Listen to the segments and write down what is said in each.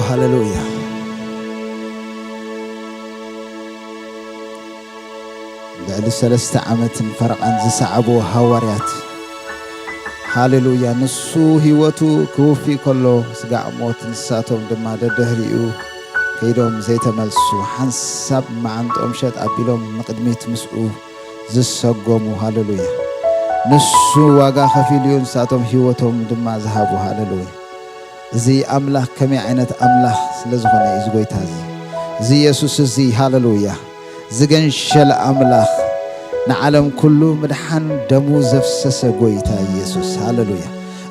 ሃሌሉያ። ልዕሊ ሰለስተ ዓመትን ፈረቓን ዝሰዓቡ ሃዋርያት፣ ሃሌሉያ፣ ንሱ ህይወቱ ክውፊ ከሎ ስጋዕ ሞት፣ ንሳቶም ድማ ደድሕሪኡ ከይዶም ዘይተመልሱ፣ ሓንሳብ መዓንጦም ሸጥ ኣቢሎም ንቕድሚት ምስኡ ዝሰጎሙ፣ ሃሌሉያ። ንሱ ዋጋ ከፊሉ እዩ፣ ንሳቶም ህይወቶም ድማ ዝሃቡ፣ ሃሌሉያ። እዚ ኣምላኽ ከመይ ዓይነት ኣምላኽ ስለ ዝኾነ እዩ፣ እዚ ጎይታ እዚ፣ እዚ የሱስ እዚ፣ ሃሌሉያ፣ ዝገንሸለ ኣምላኽ፣ ንዓለም ኩሉ ምድሓን ደሙ ዘፍሰሰ ጎይታ የሱስ፣ ሃሌሉያ።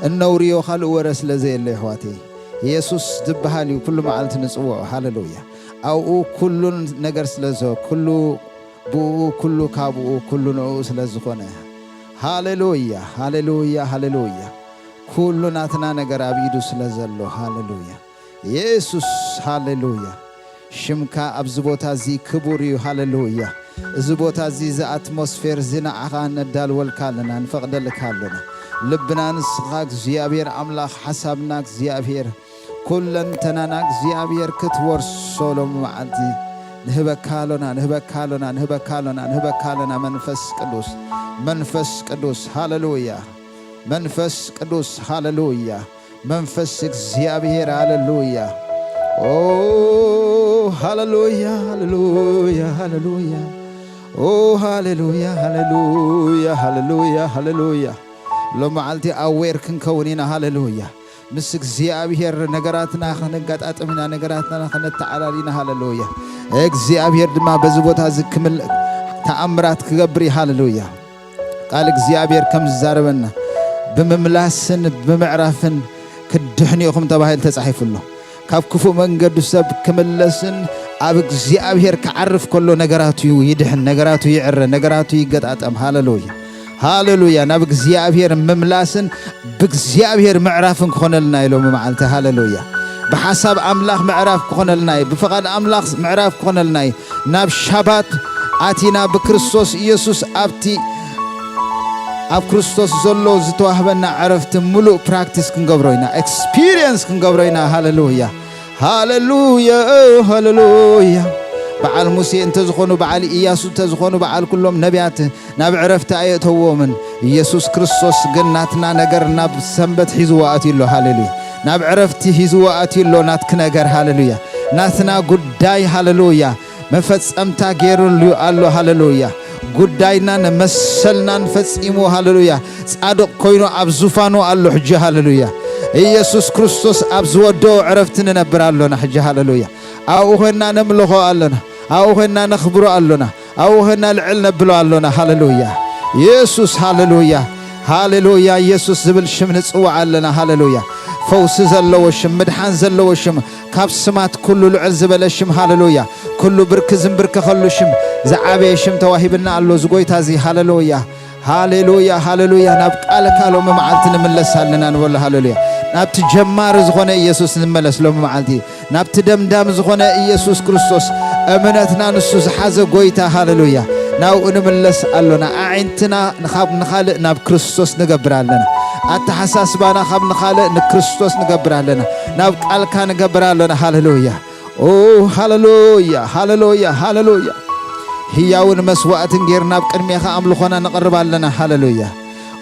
እነውርዮ ካልእ ወረ ስለ ዘየለ፣ ኣሕዋተይ፣ የሱስ ዝበሃል እዩ፣ ኩሉ መዓልቲ ንጽውዖ፣ ሃሌሉያ። ኣብኡ ኩሉ ነገር ስለ ዘ-፣ ኩሉ፣ ብኡ፣ ኩሉ ካብኡ፣ ኩሉ ንኡ ስለ ዝኾነ፣ ሃሌሉያ፣ ሃሌሉያ፣ ሃሌሉያ። ኩሉ ናትና ነገር ኣብ ኢዱ ስለ ዘሎ፣ ሃሌሉያ። የሱስ፣ ሃሌሉያ። ሽምካ ኣብዚ ቦታ እዚ ክቡር እዩ፣ ሃሌሉያ። እዚ ቦታ እዚ፣ እዚ ኣትሞስፌር እዚ ንዓኻ ነዳልወልካ ኣለና፣ ንፈቕደልካ ኣሎና። ልብና ንስኻ እግዚኣብሔር ኣምላኽ፣ ሓሳብና እግዚኣብሔር፣ ኩለንተናና እግዚኣብሔር ክትወርሶ ሎም መዓልቲ ንህበካ ኣሎና፣ ንህበካ ኣሎና፣ ንህበካ ኣሎና፣ ንህበካ ኣሎና። መንፈስ ቅዱስ፣ መንፈስ ቅዱስ፣ ሃሌሉያ። መንፈስ ቅዱስ፣ ሃሌሉያ። መንፈስ እግዚኣብሔር፣ ሃሌሉያ። ኦ፣ ሃሌሉያ፣ ሃሌሉያ፣ ሃሌሉያ። ኦ፣ ሃሌሉያ፣ ሃሌሉያ፣ ሃሌሉያ፣ ሃሌሉያ። ሎም መዓልቲ ኣዌር ክንከውን ኢና፣ ሃሌሉያ። ምስ እግዚኣብሔር ነገራትና ከነጋጣጥም ኢና፣ ነገራትና ከነተዓላል ኢና፣ ሃሌሉያ። እግዚኣብሔር ድማ በዚ ቦታ እዚ ክምል-፣ ተኣምራት ክገብር እዩ፣ ሃሌሉያ። ቃል እግዚኣብሔር ከም ዝዛረበና፣ ብምምላስን ብምዕራፍን ክድሕኑ ኢኹም ተባሂሉ ተጻሒፉ ኣሎ። ካብ ክፉእ መንገዱ ሰብ ክምለስን ኣብ እግዚኣብሔር ክዓርፍ ከሎ ነገራቱ ይድሕን፣ ነገራቱ ይዕረ፣ ነገራቱ ይገጣጠም። ሃሌሉያ፣ ሃሌሉያ። ናብ እግዚኣብሔር ምምላስን ብእግዚኣብሔር ምዕራፍን ክኾነልና እዩ ሎሚ መዓልቲ። ሃሌሉያ። ብሓሳብ ኣምላኽ ምዕራፍ ክኾነልና እዩ፣ ብፍቓድ ኣምላኽ ምዕራፍ ክኾነልና እዩ። ናብ ሻባት ኣቲና ብክርስቶስ ኢየሱስ ኣብቲ፣ ኣብ ክርስቶስ ዘሎ ዝተዋህበና ዕረፍቲ ምሉእ ፕራክቲስ ክንገብሮ ኢና፣ ኤክስፒሪየንስ ክንገብሮ ኢና። ሃሌሉያ፣ ሃሌሉያ፣ ሃሌሉያ። በዓል ሙሴ እንተዝኾኑ፣ በዓል ኢያሱ እንተዝኾኑ፣ በዓል ኩሎም ነቢያት ናብ ዕረፍቲ ኣየእተዎምን። ኢየሱስ ክርስቶስ ግን ናትና ነገር ናብ ሰንበት ሒዝዎ ኣትዩ ኣሎ። ሃሌሉያ። ናብ ዕረፍቲ ሒዝዎ ኣትዩ ኣሎ ናትኪ ነገር። ሃሌሉያ። ናትና ጉዳይ፣ ሃሌሉያ፣ መፈጸምታ ገይሩሉ ኣሎ። ሃሌሉያ። ጉዳይናን መሰልናን ፈጺሙ፣ ሃሌሉያ፣ ጻድቕ ኮይኑ ኣብ ዙፋኑ ኣሎ ሕጂ። ሃሌሉያ። ኢየሱስ ክርስቶስ ኣብ ዝወደኦ ዕረፍቲ ንነብር ኣሎና ሕጂ። ሃሌሉያ። ኣብኡ ኾይንና ነምልኾ ኣሎና። ኣብኡ ኾይንና ነኽብሮ ኣሎና። ኣብኡ ኾይንና ልዕል ነብሎ ኣሎና። ሃሌሉያ። ኢየሱስ፣ ሃሌሉያ። ሃሌሉያ። ኢየሱስ ዝብል ሽም ንጽውዕ ኣለና። ሃሌሉያ። ፈውሲ ዘለዎ ሽም፣ ምድሓን ዘለዎ ሽም፣ ካብ ስማት ኩሉ ልዕል ዝበለ ሽም። ሃሌሉያ። ኩሉ ብርኪ ዝንብርከኸሉ ሽም፣ ዝዓበየ ሽም ተዋሂብና ኣሎ እዚ ጎይታ እዚ። ሃሌሉያ። ሃሌሉያ፣ ሃሌሉያ። ናብ ቃልካ ሎሚ መዓልቲ ንምለስ ኣለና ንበሎ። ሃሌሉያ። ናብቲ ጀማሪ ዝኾነ ኢየሱስ ንመለስ ሎሚ መዓልቲ። ናብቲ ደምዳሚ ዝኾነ ኢየሱስ ክርስቶስ፣ እምነትና ንሱ ዝሓዘ ጎይታ፣ ሃሌሉያ፣ ናብኡ ንምለስ ኣሎና። ኣዒንትና ንኻብ ንኻልእ ናብ ክርስቶስ ንገብር ኣለና። ኣተሓሳስባና ካብ ንኻልእ ንክርስቶስ ንገብር ኣለና። ናብ ቃልካ ንገብር ኣሎና። ሃሌሉያ። ኦ፣ ሃሌሉያ፣ ሃሌሉያ፣ ሃሌሉያ። ህያውን መስዋእትን ጌርና ኣብ ቅድሜኻ ኣምልኾና ንቕርብ ኣለና። ሃሌሉያ።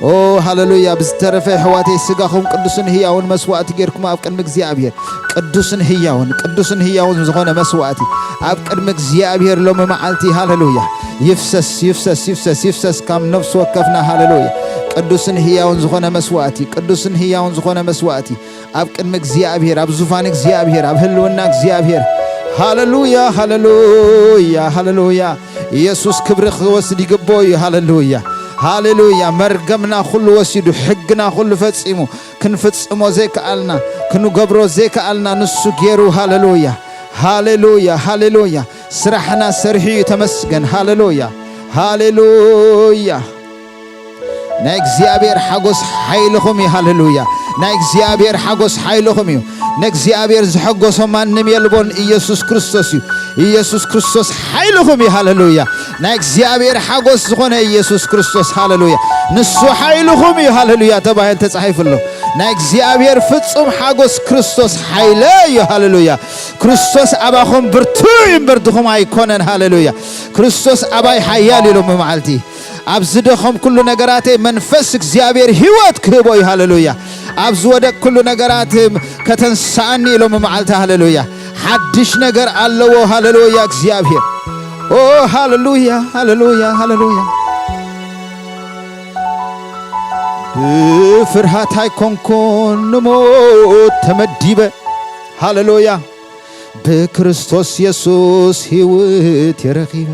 ኦ፣ ሃሌሉያ። ብዝተረፈ፣ ኣሕዋተይ፣ ስጋኹም ቅዱስን ህያውን መስዋእቲ ጌርኩም ኣብ ቅድሚ እግዚኣብሔር፣ ቅዱስን ህያውን፣ ቅዱስን ህያውን ዝኾነ መስዋእቲ ኣብ ቅድሚ እግዚኣብሔር ሎሚ መዓልቲ፣ ሃሌሉያ፣ ይፍሰስ፣ ይፍሰስ፣ ይፍሰስ፣ ይፍሰስ ካብ ነፍሲ ወከፍና። ሃሌሉያ። ቅዱስን ህያውን ዝኾነ መስዋእቲ፣ ቅዱስን ህያውን ዝኾነ መስዋእቲ ኣብ ቅድሚ እግዚኣብሔር፣ ኣብ ዙፋን እግዚኣብሔር፣ ኣብ ህልውና እግዚኣብሔር። ሃሌሉያ፣ ሃሌሉያ፣ ሃሌሉያ። ኢየሱስ ክብሪ ክወስድ ይግብኦ እዩ። ሃሌሉያ፣ ሃሌሉያ። መርገምና ኩሉ ወሲዱ፣ ሕግና ኩሉ ፈጺሙ፣ ክንፍጽሞ ዘይከኣልና፣ ክንገብሮ ዘይከኣልና ንሱ ገይሩ። ሃሌሉያ፣ ሃሌሉያ፣ ሃሌሉያ። ስራሕና ሰሪሑ እዩ። ተመስገን። ሃሌሉያ፣ ሃሌሉያ። ናይ እግዚኣብሔር ሓጎስ ሓይልኹም እዩ። ሃሌሉያ። ናይ እግዚኣብሔር ሓጎስ ሓይልኹም እዩ። ንእግዚኣብሔር ዝሐጎሶ ማንም የልቦን። ኢየሱስ ክርስቶስ እዩ። ኢየሱስ ክርስቶስ ሓይልኹም እዩ። ሃሌሉያ። ናይ እግዚኣብሔር ሓጎስ ዝኾነ ኢየሱስ ክርስቶስ፣ ሃሌሉያ፣ ንሱ ሓይልኹም እዩ። ሃሌሉያ። ተባሂሉ ተጻሒፉ ኣሎ። ናይ እግዚኣብሔር ፍጹም ሓጎስ ክርስቶስ ሓይለ እዩ። ሃሌሉያ። ክርስቶስ ኣባኹም ብርቱዕ እዩ እምበር ድኹም ኣይኮነን። ሃሌሉያ። ክርስቶስ ኣባይ ሓያል እዩ ሎሚ መዓልቲ። ኣብ ዝደኸምኩሉ ነገራተይ መንፈስ እግዚኣብሔር ህይወት ክህቦ እዩ። ሃሌሉያ። ኣብ ዝወደቅኩሉ ነገራት ከተንስኣኒ እዩ ሎሚ መዓልቲ። ሃሌሉያ። ሓድሽ ነገር ኣለዎ። ሃሌሉያ እግዚኣብሔር። ኦ ሃሌሉያ፣ ሃሌሉያ፣ ሃሌሉያ። ብፍርሃት ኣይኮንኩን ንሞት ተመዲበ። ሃሌሉያ። ብክርስቶስ የሱስ ህይወት የረኺበ።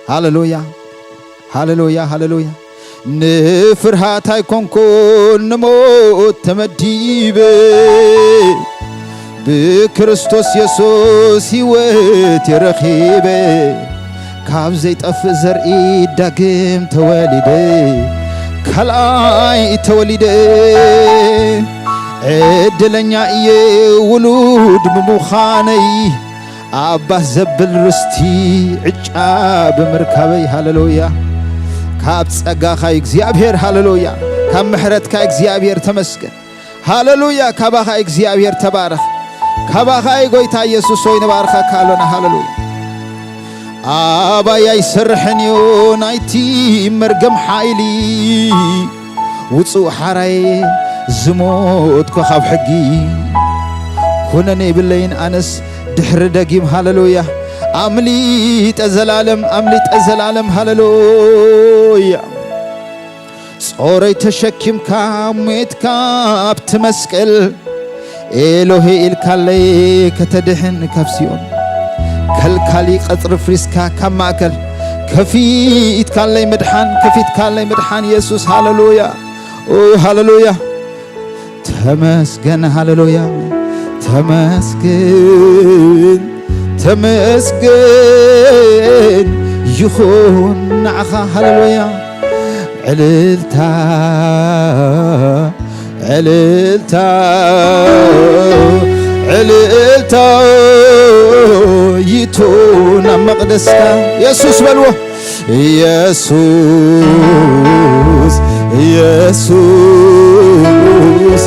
ሃሌሉያ፣ ሃሌሉያ፣ ሃሌሉያ። ንፍርሃት ኣይኮንኩን ንሞት ተመዲበ። ብክርስቶስ የሱስ ህይወት የረኺበ። ካብ ዘይጠፍእ ዘርኢ ዳግም ተወሊደ። ካልኣይ ተወሊደ። ዕድለኛ እየ ውሉድ ብምዃነይ። ኣባህ ዘብል ርስቲ ዕጫ ብምርካበይ። ሃሌሉያ። ካብ ጸጋኻ እግዚኣብሔር። ሃሌሉያ። ካብ ምሕረትካ እግዚኣብሔር ተመስገን። ሃሌሉያ። ካባኻ እግዚኣብሔር ተባረኽ። ካባኻ ጎይታ ኢየሱስ ሆይ ንባርኸካ ኣሎና። ሃሌሉያ። ኣባይ ኣይሰርሕን እዩ ናይቲ መርገም ሓይሊ። ውጹእ ሓራይ ዝሞትኩ ካብ ሕጊ። ኩነኔ የብለይን ኣነስ ድሕሪ ደጊም። ሃሌሉያ። ኣምሊጠ ዘላለም፣ ኣምሊጠ ዘላለም። ሃሌሉያ። ጾረይ ተሸኪምካ ሞትካ ኣብቲ መስቀል። ኤሎሄ ኢልካለይ ከተድሕን ካብ ሲኦል። ከልካሊ ቀጽሪ ፍሪስካ ካብ ማእከል። ከፊትካለይ ምድሓን፣ ከፊትካለይ ምድሓን የሱስ። ሃሌሉያ። ኦ ሃሌሉያ። ተመስገን። ሃሌሉያ። ተመስገን፣ ተመስገን ይኹን ንዓኻ። ሃሌሉያ። ዕልልታ፣ ዕልልታ፣ ዕልልታ ይእቱ ናብ መቕደስካ። የሱስ በልዎ። የሱስ፣ የሱስ፣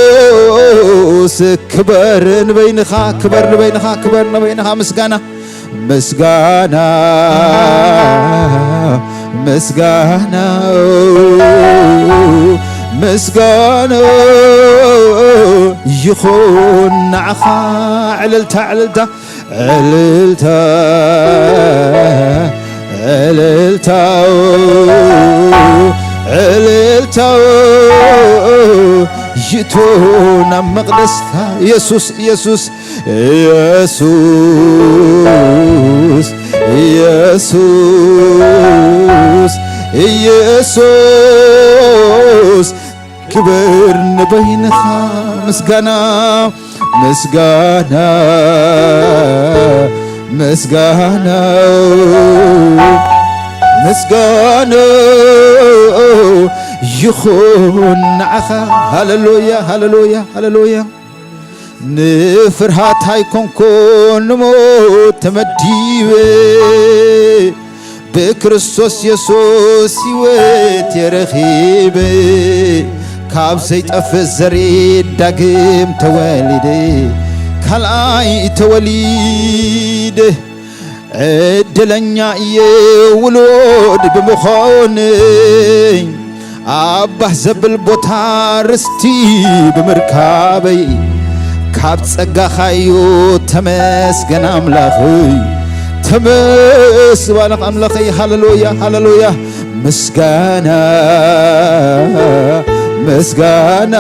የሱስ፣ ክበር ንበይንኻ፣ ክበር ንበይንኻ፣ ክበር ንበይንኻ። ምስጋና፣ ምስጋና፣ ምስጋና፣ ምስጋና ይኹን ንዓኻ። ዕልልታ፣ ዕልልታ፣ ዕልልታ፣ ዕልልታ፣ ዕልልታ ይእቱ ናብ መቕደስካ። ኢየሱስ፣ ኢየሱስ፣ ኢየሱስ፣ ኢየሱስ፣ ኢየሱስ፣ ክብር ንበይንኻ። ምስጋና፣ ምስጋና፣ ምስጋና፣ ምስጋና ይኹን ንዓኻ። ሃሌሉያ፣ ሃሌሉያ፣ ሃሌሉያ። ንፍርሃት ኣይኮንኩን ንሞት ተመዲበ፣ ብክርስቶስ የሱስ ህይወት የረኺበ። ካብ ዘይጠፍእ ዘርኢ ዳግም ተወሊደ፣ ካልኣይ ተወሊደ። ዕድለኛ እየ ውሉድ ብምዃነይ፣ ኣባህ ዘብል ቦታ ርስቲ ብምርካበይ፣ ካብ ጸጋኻ እዩ። ተመስገን ኣምላኸይ፣ ተመስ ባርኽ ኣምላኸይ። ሃሌሉያ፣ ሃሌሉያ። ምስጋና፣ ምስጋና፣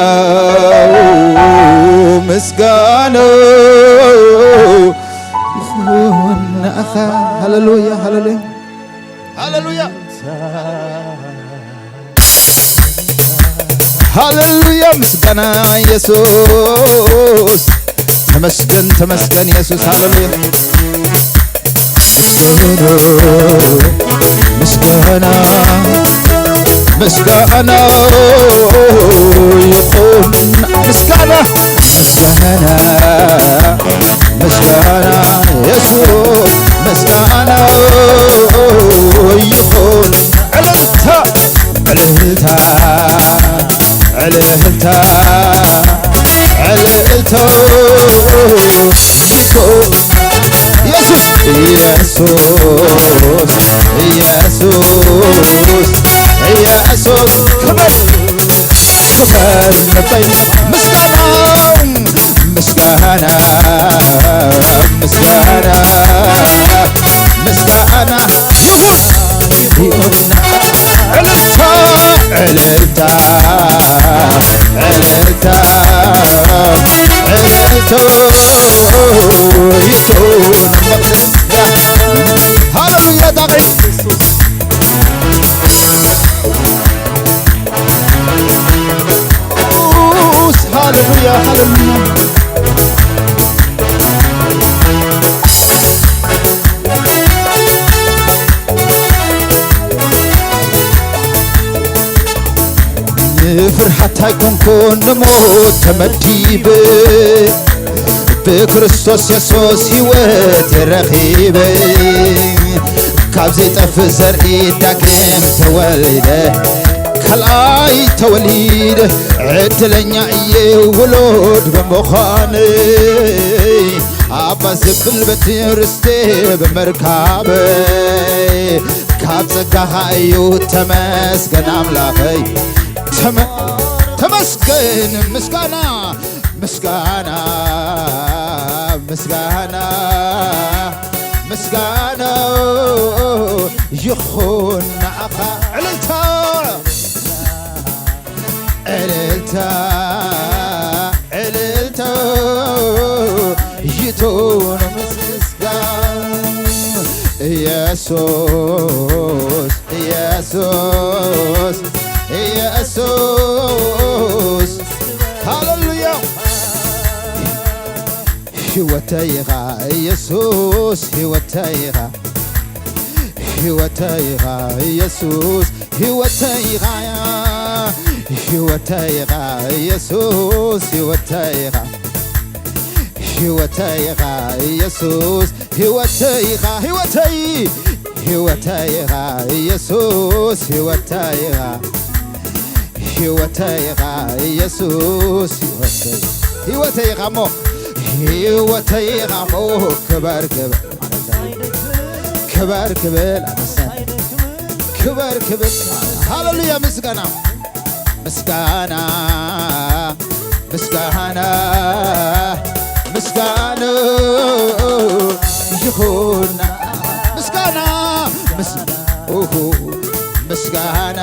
ምስጋና ይኹን ንኣኻ። ሃሌሉያ፣ ሃሌሉያ፣ ሃሌሉያ። ሃሌሉያ፣ ምስጋና ኢየሱስ። ተመስገን፣ ተመስገን ኢየሱስ። ሃሌሉያ። ምስጋና፣ ምስጋና ይኹን። ምስጋና፣ ምስጋና፣ ምስጋና የሱስ፣ ምስጋና ይኹን። ዕልልታ፣ ዕልልታ፣ ኢየሱስ፣ ኢየሱስ፣ ኢየሱስ፣ ክበር፣ ክበር፣ ክበር። ምስጋና፣ ምስጋና፣ ምስጋና፣ ምስጋና ይኹን፣ ይኹን። እልልታ፣ እልልታ፣ እልልታ፣ እልልታ ይኹን። ሃሌሉያ፣ ዳቂ። ሃሌሉያ፣ ሃሌሉያ። ንፍርሃት ኣይኮንኩን ንሞት ተመዲበ፣ ብክርስቶስ የሱስ ህይወት የረኺበ። ካብ ዘይጠፍእ ዘርኢ ዳግም ተወሊደ፣ ካልኣይ ተወሊደ። ዕድለኛ እየ ውሉድ ብምዃነይ፣ ኣባ ዝብል ቤት ርስቴ ብምርካበይ። ካብ ጸጋኻ እዩ ተመስገን ኣምላኸይ። ተመ-፣ ተመስገን። ምስጋና፣ ምስጋና፣ ምስጋና፣ ምስጋና ይኹን ንዓኻ። እልልታ፣ እልልታ፣ እልልታ ይኹን ምስጋና። ኢየሱስ፣ ኢየሱስ፣ ኢየሱስ። ሃሌሉያ። ህይወተይ ኢኻ ኢየሱስ፣ ህይወተይ ኢኻ። ህይወተይ ኢኻ ኢየሱስ፣ ህይወተይ ኢኻ። ህይወተይ ኢኻ ኢየሱስ፣ ህይወተይ ኢኻ። ህይወተይ ኢኻ ኢየሱስ፣ ህይወተይ ኢኻ። ህይወተይ፣ ህይወተይ ኢኻ ኢየሱስ፣ ህይወተይ ኢኻ። ህይወተይ ኢኻ ኢየሱስ፣ ህይወተይ፣ ህይወተይ ኢኻ እሞ፣ ህይወተይ ኢኻ እሞ፣ ክበር፣ ክበር፣ ክበር፣ ክበር፣ ክበር፣ ክበር። ሃሌሉያ፣ ምስጋና፣ ምስጋና፣ ምስጋና፣ ምስጋና ይኹን፣ ምስጋና፣ ምስ-፣ ኦሆ፣ ምስጋና፣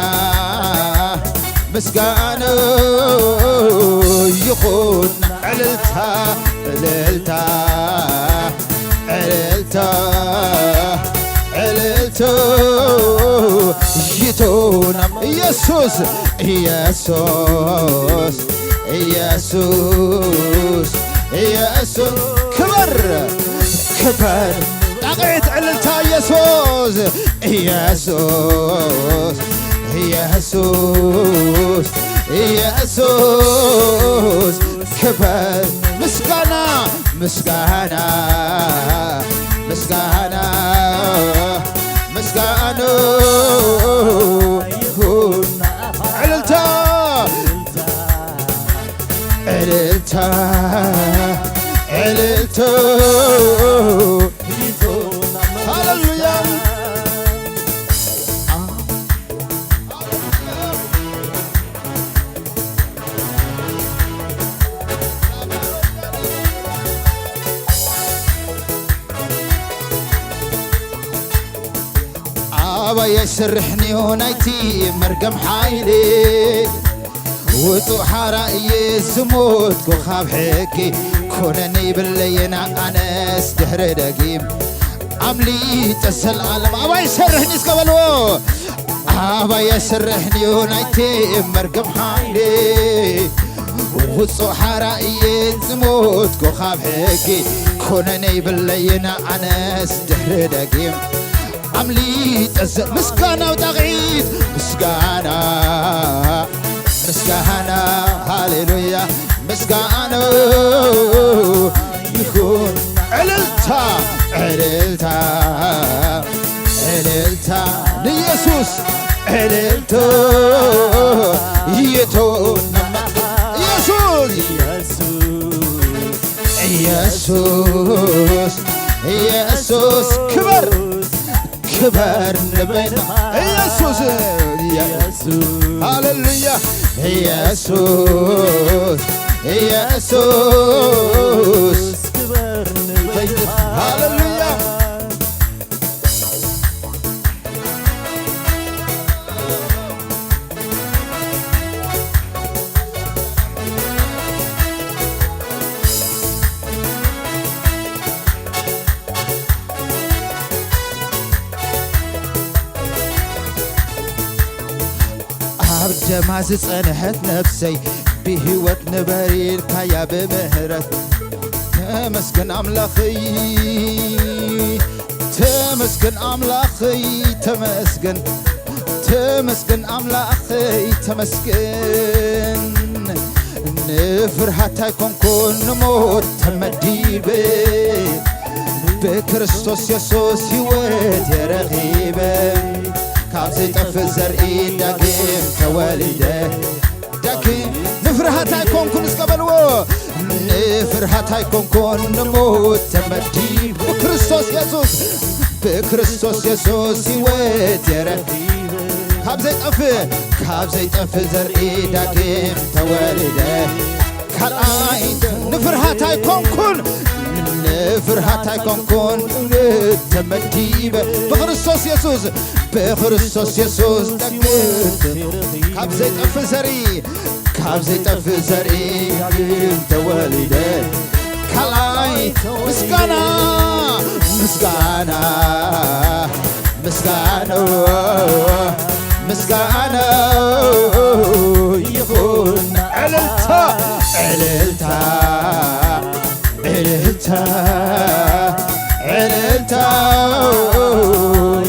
ምስጋና ይኹን። እልልታ፣ እልልታ፣ እልልታ፣ እልልታ ይኹን። ኢየሱስ፣ ኢየሱስ፣ ኢየሱስ፣ ኢየሱስ፣ ክበር፣ ክበር። ጣቕዒት እልልታ ኢየሱስ፣ ኢየሱስ፣ ኢየሱስ፣ ኢየሱስ፣ ክበር። ምስጋና፣ ምስጋና፣ ምስጋና፣ ምስጋና ይኹን። እልልታ፣ እልልታ፣ እልልታ። ሃሌሉያ። ኣባይ ኣይሰርሕንዮ ናይቲ መርገም ሓይሊ፣ ውጹእ ሓራ እየ ዝሞትኩ ካብ ሕጊ፣ ኩነኔ ይብለየና ኣነስ ድሕሪ ደጊም ኣምሊጠ ዘልኣለም። ኣባይ ኣይሰርሕን እስከ በልዎ። ኣባይ ኣይሰርሕንዮ ናይቲ መርገም ሓይሊ፣ ውጹእ ሓራ እየ ዝሞትኩ ካብ ሕጊ፣ ኩነኔ ይብለየና ኣነስ ድሕሪ ደጊም ኣምሊጠ ዘ-፣ ምስጋና ብጣቕዒት፣ ምስጋና፣ ምስጋና፣ ሃሌሉያ፣ ምስጋና ይኹን። እልልታ፣ እልልታ፣ እልልታ ንኢየሱስ፣ እልልታ ይኹን። ኢየሱስ፣ ኢየሱስ፣ ኢየሱስ፣ ኢየሱስ፣ ክበር፣ ክበር ንበይንኻ ኢየሱስ። ኢየሱስ። ሃሌሉያ። ኢየሱስ፣ ኢየሱስ። ክበር ንበይንኻ። ሃሌሉያ። ኣብ ደማ ዝጸንሐት ነፍሰይ ብህይወት ንበር ኢልካያ ብምህረት። ተመስገን ኣምላኸይ፣ ተመስገን ኣምላኸይ፣ ተመስገን፣ ተመስገን ኣምላኸይ፣ ተመስገን። ንፍርሃት ኣይኮንኩን ንሞት ተመዲበ፣ ብክርስቶስ የሱስ ህይወት የረኺበ፣ ካብ ዘይጠፍእ ዘርኢ ዳግም ተወሊደ። ዳግም ንፍርሃት ኣይኮንኩን እስከ በልዎ። ንፍርሃት ኣይኮንኩን ንሞት ተመዲበ፣ ብክርስቶስ የሱስ፣ ብክርስቶስ የሱስ ህይወት የረ ካብ ዘይጠፍእ፣ ካብ ዘይጠፍእ ዘርኢ ዳግም ተወሊደ። ካልኣይ ንፍርሃት ኣይኮንኩን፣ ንፍርሃት ኣይኮንኩን፣ ተመዲበ ብክርስቶስ የሱስ፣ ብክርስቶስ የሱስ ዳግም ካብ ዘይጠፍእ ዘርኢ፣ ካብ ዘይጠፍእ ዘርኢ ዳግም ተወሊደ። ካልኣይ ምስጋና፣ ምስጋና፣ ምስጋና፣ ምስጋና ይኹን። ዕልልታ፣ ዕልልታ፣ ዕልልታ፣ ዕልልታ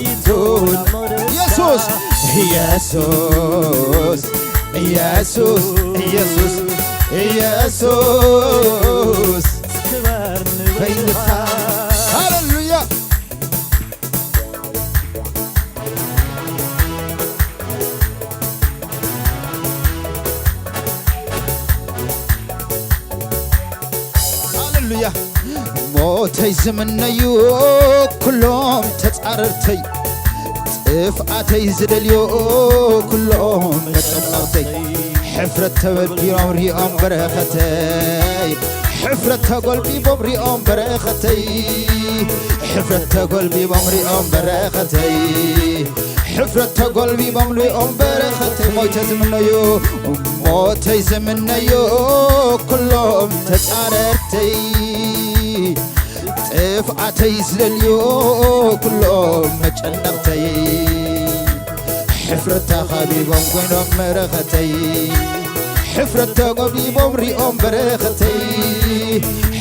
ይኹን። ኢየሱስ፣ ኢየሱስ፣ ኢየሱስ፣ ኢየሱስ፣ ኢየሱስ በይንኻ። ሃሌሉያ። ሃሌሉያ። ሞተይ ዝምነዩ ኩሎም ተጻረርተይ፣ ጥፍኣተይ ዝደልዮ ኩሎም መጨነቕተይ፣ ሕፍረት ተበጊሮም ሪኦም በረኸተይ፣ ሕፍረት ተጎልቢቦም ሪኦም በረኸተይ፣ ሕፍረት ተጎልቢቦም ሪኦም በረኸተይ፣ ሕፍረት ተጎልቢቦም ሪኦም በረኸተይ። ሞይተ ዝምነዩ፣ ሞተይ ዝምነዩ ኩሎም ተጻረርተይ፣ ጥፍኣተይ ዝደልዩ ኩሎም መጨነቕተይ፣ ሕፍረት ተኸቢቦም ኮይኖም በረኸተይ፣ ሕፍረት ተጎልቢቦም ሪኦም በረኸተይ፣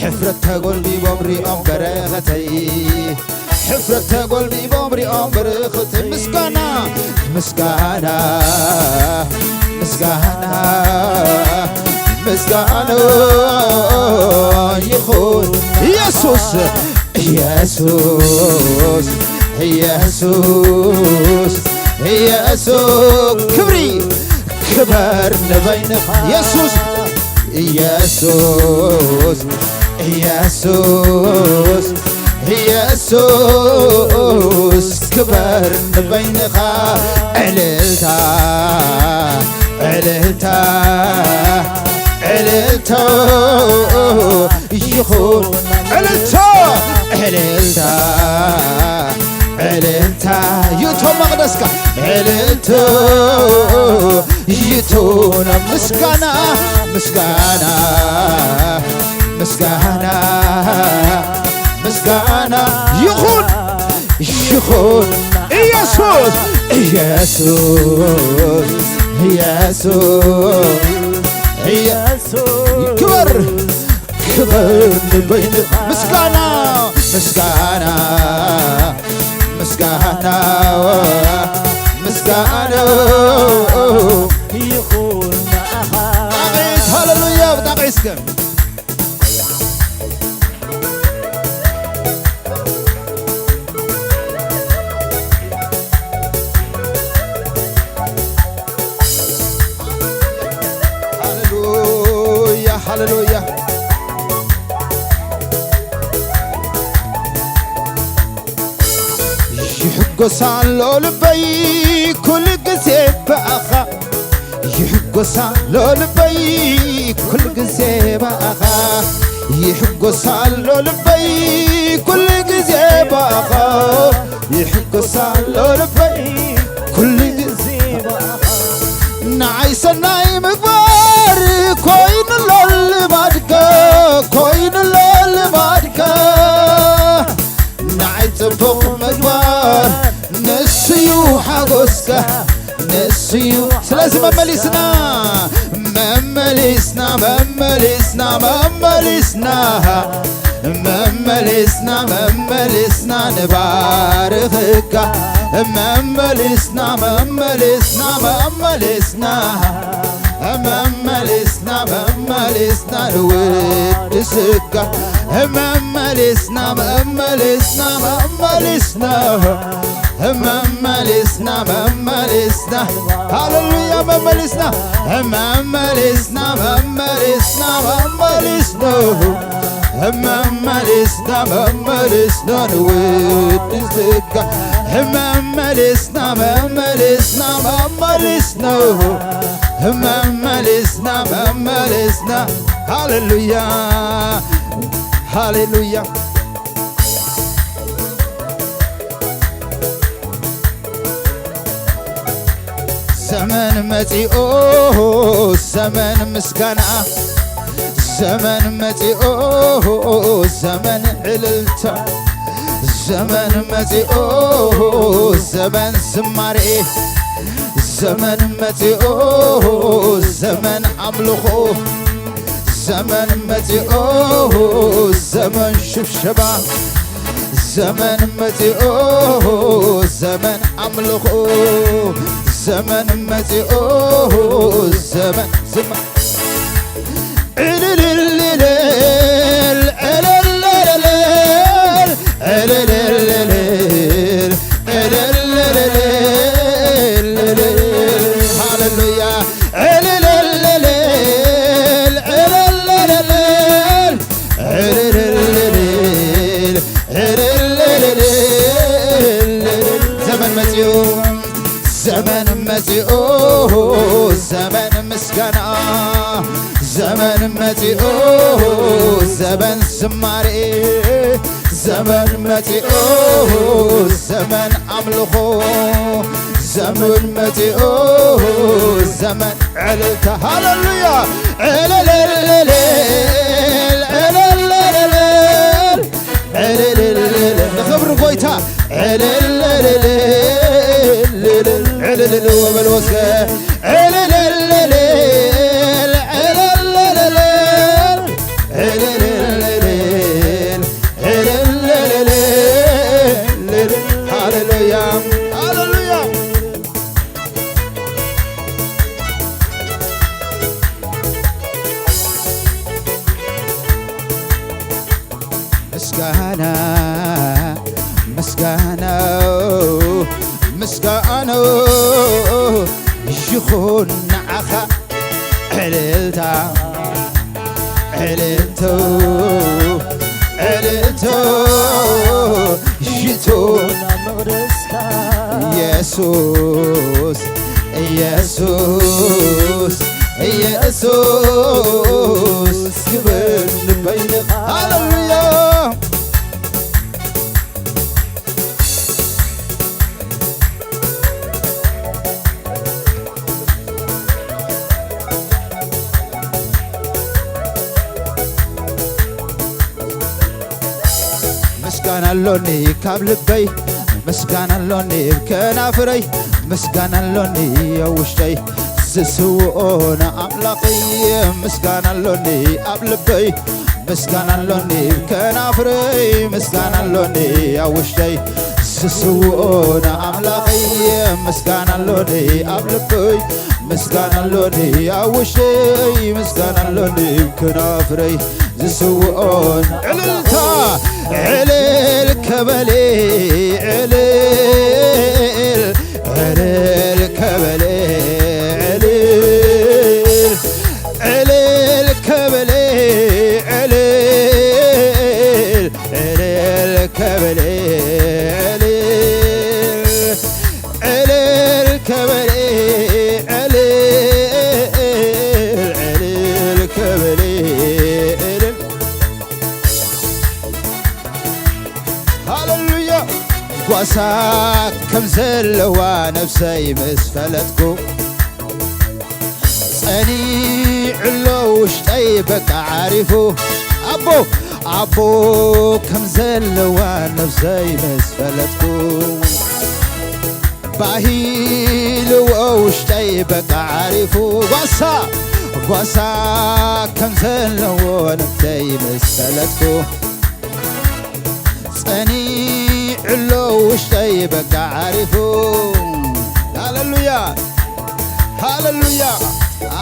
ሕፍረት ተጎልቢቦም ሪኦም በረኸተይ፣ ሕፍረት ተጎልቢቦም ሪኦም በረኸተይ። ምስጋና፣ ምስጋና፣ ምስጋና፣ ምስጋና ይኹን ኢየሱስ፣ ኢየሱስ፣ ኢየሱስ፣ ኢየሱስ። ክብሪ፣ ክበር ንበይንኻ ኢየሱስ፣ ኢየሱስ፣ ኢየሱስ፣ ኢየሱስ ክበር ንበይንኻ። ዕልልታ፣ ዕልልታ፣ ዕልልታ ይኹን። ዕልልታ፣ ዕልልታ፣ ዕልልታ ይእቶ መቕደስካ። ዕልልታ ይእቶ ናብ ምስጋና፣ ምስጋና፣ ምስጋና፣ ምስጋና ይኹን፣ ይኹን። ኢየሱስ፣ ኢየሱስ፣ ኢየሱስ፣ ኢየ-፣ ክበር፣ ክበር ንበይንኻ። ምስጋና፣ ምስጋና፣ ምስጋና፣ ምስጋና ይኹን ንዓኻ። ኣቤት ሃሌሉያ። ብጣዕሚ እስከ ሃሌሉያ፣ ሃሌሉያ። ይሕጎስ ኣሎ ልበይ ኩሉ ግዜ ብኣኻ። ይሕጎስ ኣሎ ልበይ ኩሉ ግዜ ብኣኻ። ይሕጎስ ኣሎ ልበይ ኩሉ ግዜ ብኣኻ። ይሕጎስ ኣሎ ልበይ ኩሉ ግዜ ብኣኻ። ንዓይ ሰናይ ምግባር ኮይኑሎ ልማድካ፣ ኮይኑሎ ልማድካ። ንዓይ ጽቡቕ ምግባር ንስዩ ሓጎስካ፣ ንስዩ። ስለዚ መመሊስና፣ መመሊስና፣ መመሊስና፣ መመሊስና፣ መመሊስና፣ መመሊስና ንባርኽካ። መመሊስና፣ መመሊስና፣ መመሊስና፣ መመሊስና፣ መመሊስና ንውድስካ። መመሊስና፣ መመሊስና፣ መመሊስና፣ መመሊስና፣ መመሊስና። ሃሌሉያ፣ መመሊስና፣ መመሊስና፣ መመሊስና፣ መመሊስና። መመሊስና፣ መመሊስና ንውድስካ። መመሊስና፣ መመሊስና፣ መመሊስና። መመሊስና፣ መመሊስና። ሃሌሉያ፣ ሃሌሉያ። ዘመን መጺኦ፣ ዘመን ምስጋና። ዘመን መጺኦ፣ ዘመን ዕልልታ። ዘመን መጺኦ፣ ዘመን ዝማሬ። ዘመን መጺኦ፣ ዘመን ኣምልኾ። ዘመን መጺኦ፣ ዘመን ሽብሸባ። ዘመን መጺኦ፣ ዘመን ኣምልኾ። ዘመን መጺኦ፣ ዘመን ዝማ-፣ ዕልልልልል፣ ዕልልልልል፣ ዕልልልልል፣ ዕልልልልል። ሃሌሉያ። ዕልልልልል፣ ዕልልልልል፣ ዕልልልልል፣ ዕልልልልል። ዘመን መጺኡ፣ ዘመን መጺኡ፣ ዘመን ምስጋና። ዘመን መጺኡ፣ ዘመን ዝማሬ። ዘመን መጺኡ፣ ዘመን ኣምልኾ። ዘመን መጺኡ፣ ዘመን ዕልልታ። ሃሌሉያ። ዕልልልልል፣ ዕልልልልል፣ ዕልልልልል። ንኽብሪ ጎይታ። ዕልልልልል፣ ዕልልል ወበል ወስከ። ዕልልልልል፣ ዕልልልልል፣ ዕልልልልል፣ ዕልልልልል። ሃሌሉያ፣ ሃሌሉያ። ምስጋና፣ ምስጋና፣ ምስጋና ይኹን ንዓኻ። ዕልልታ፣ ዕልልቶ፣ ዕልልቶ ይኹን የሱስ፣ የሱስ፣ የሱስ ክብር ንበይንኻ። ሃሌሉያ። ምስጋና ኣሎኒ ካብ ልበይ፣ ምስጋና ኣሎኒ ኣብ ከናፍረይ፣ ምስጋና ኣሎኒ ኣብ ውሽጠይ ዝስውኦ ንኣምላኸይ። ምስጋና ኣሎኒ ኣብ ልበይ፣ ምስጋና ኣሎኒ ኣብ ከናፍረይ፣ ምስጋና ኣሎኒ ኣብ ውሽጠይ ዝስውኦ ንኣምላኸይ። ምስጋና ኣሎኒ ኣብ ልበይ፣ ምስጋና ኣሎኒ ኣብ ውሽጠይ፣ ምስጋና ኣሎኒ ኣብ ከናፍረይ ዝስውኦን። ዕልልታ፣ ዕልል ከበሌ፣ ዕልል፣ ዕልል ከበሌ፣ ዕልል፣ ዕልል ከበሌ፣ ዕልል፣ ዕልል ከበሌ፣ ዕልል። ሃሌሉያ። ጓሳ ከም ዘለዋ ነፍሰይ ምስ ፈለጥኩ፣ ጸኒዕሎ ውሽጠይ በቃ ዓሪፉ። ኣቦ፣ ኣቦ ከም ዘለዋ ነፍሰይ ምስ ፈለጥኩ፣ ባሂልዎ ውሽጠይ በቃ ዓሪፉ። ጓሳ፣ ጓሳ ከም ዘለዎ ነፍሰይ ምስ ፈለጥኩ፣ ጸኒዕሎ ውሽጠይ በቃ ዓሪፉ። ሃሌሉያ፣ ሃሌሉያ።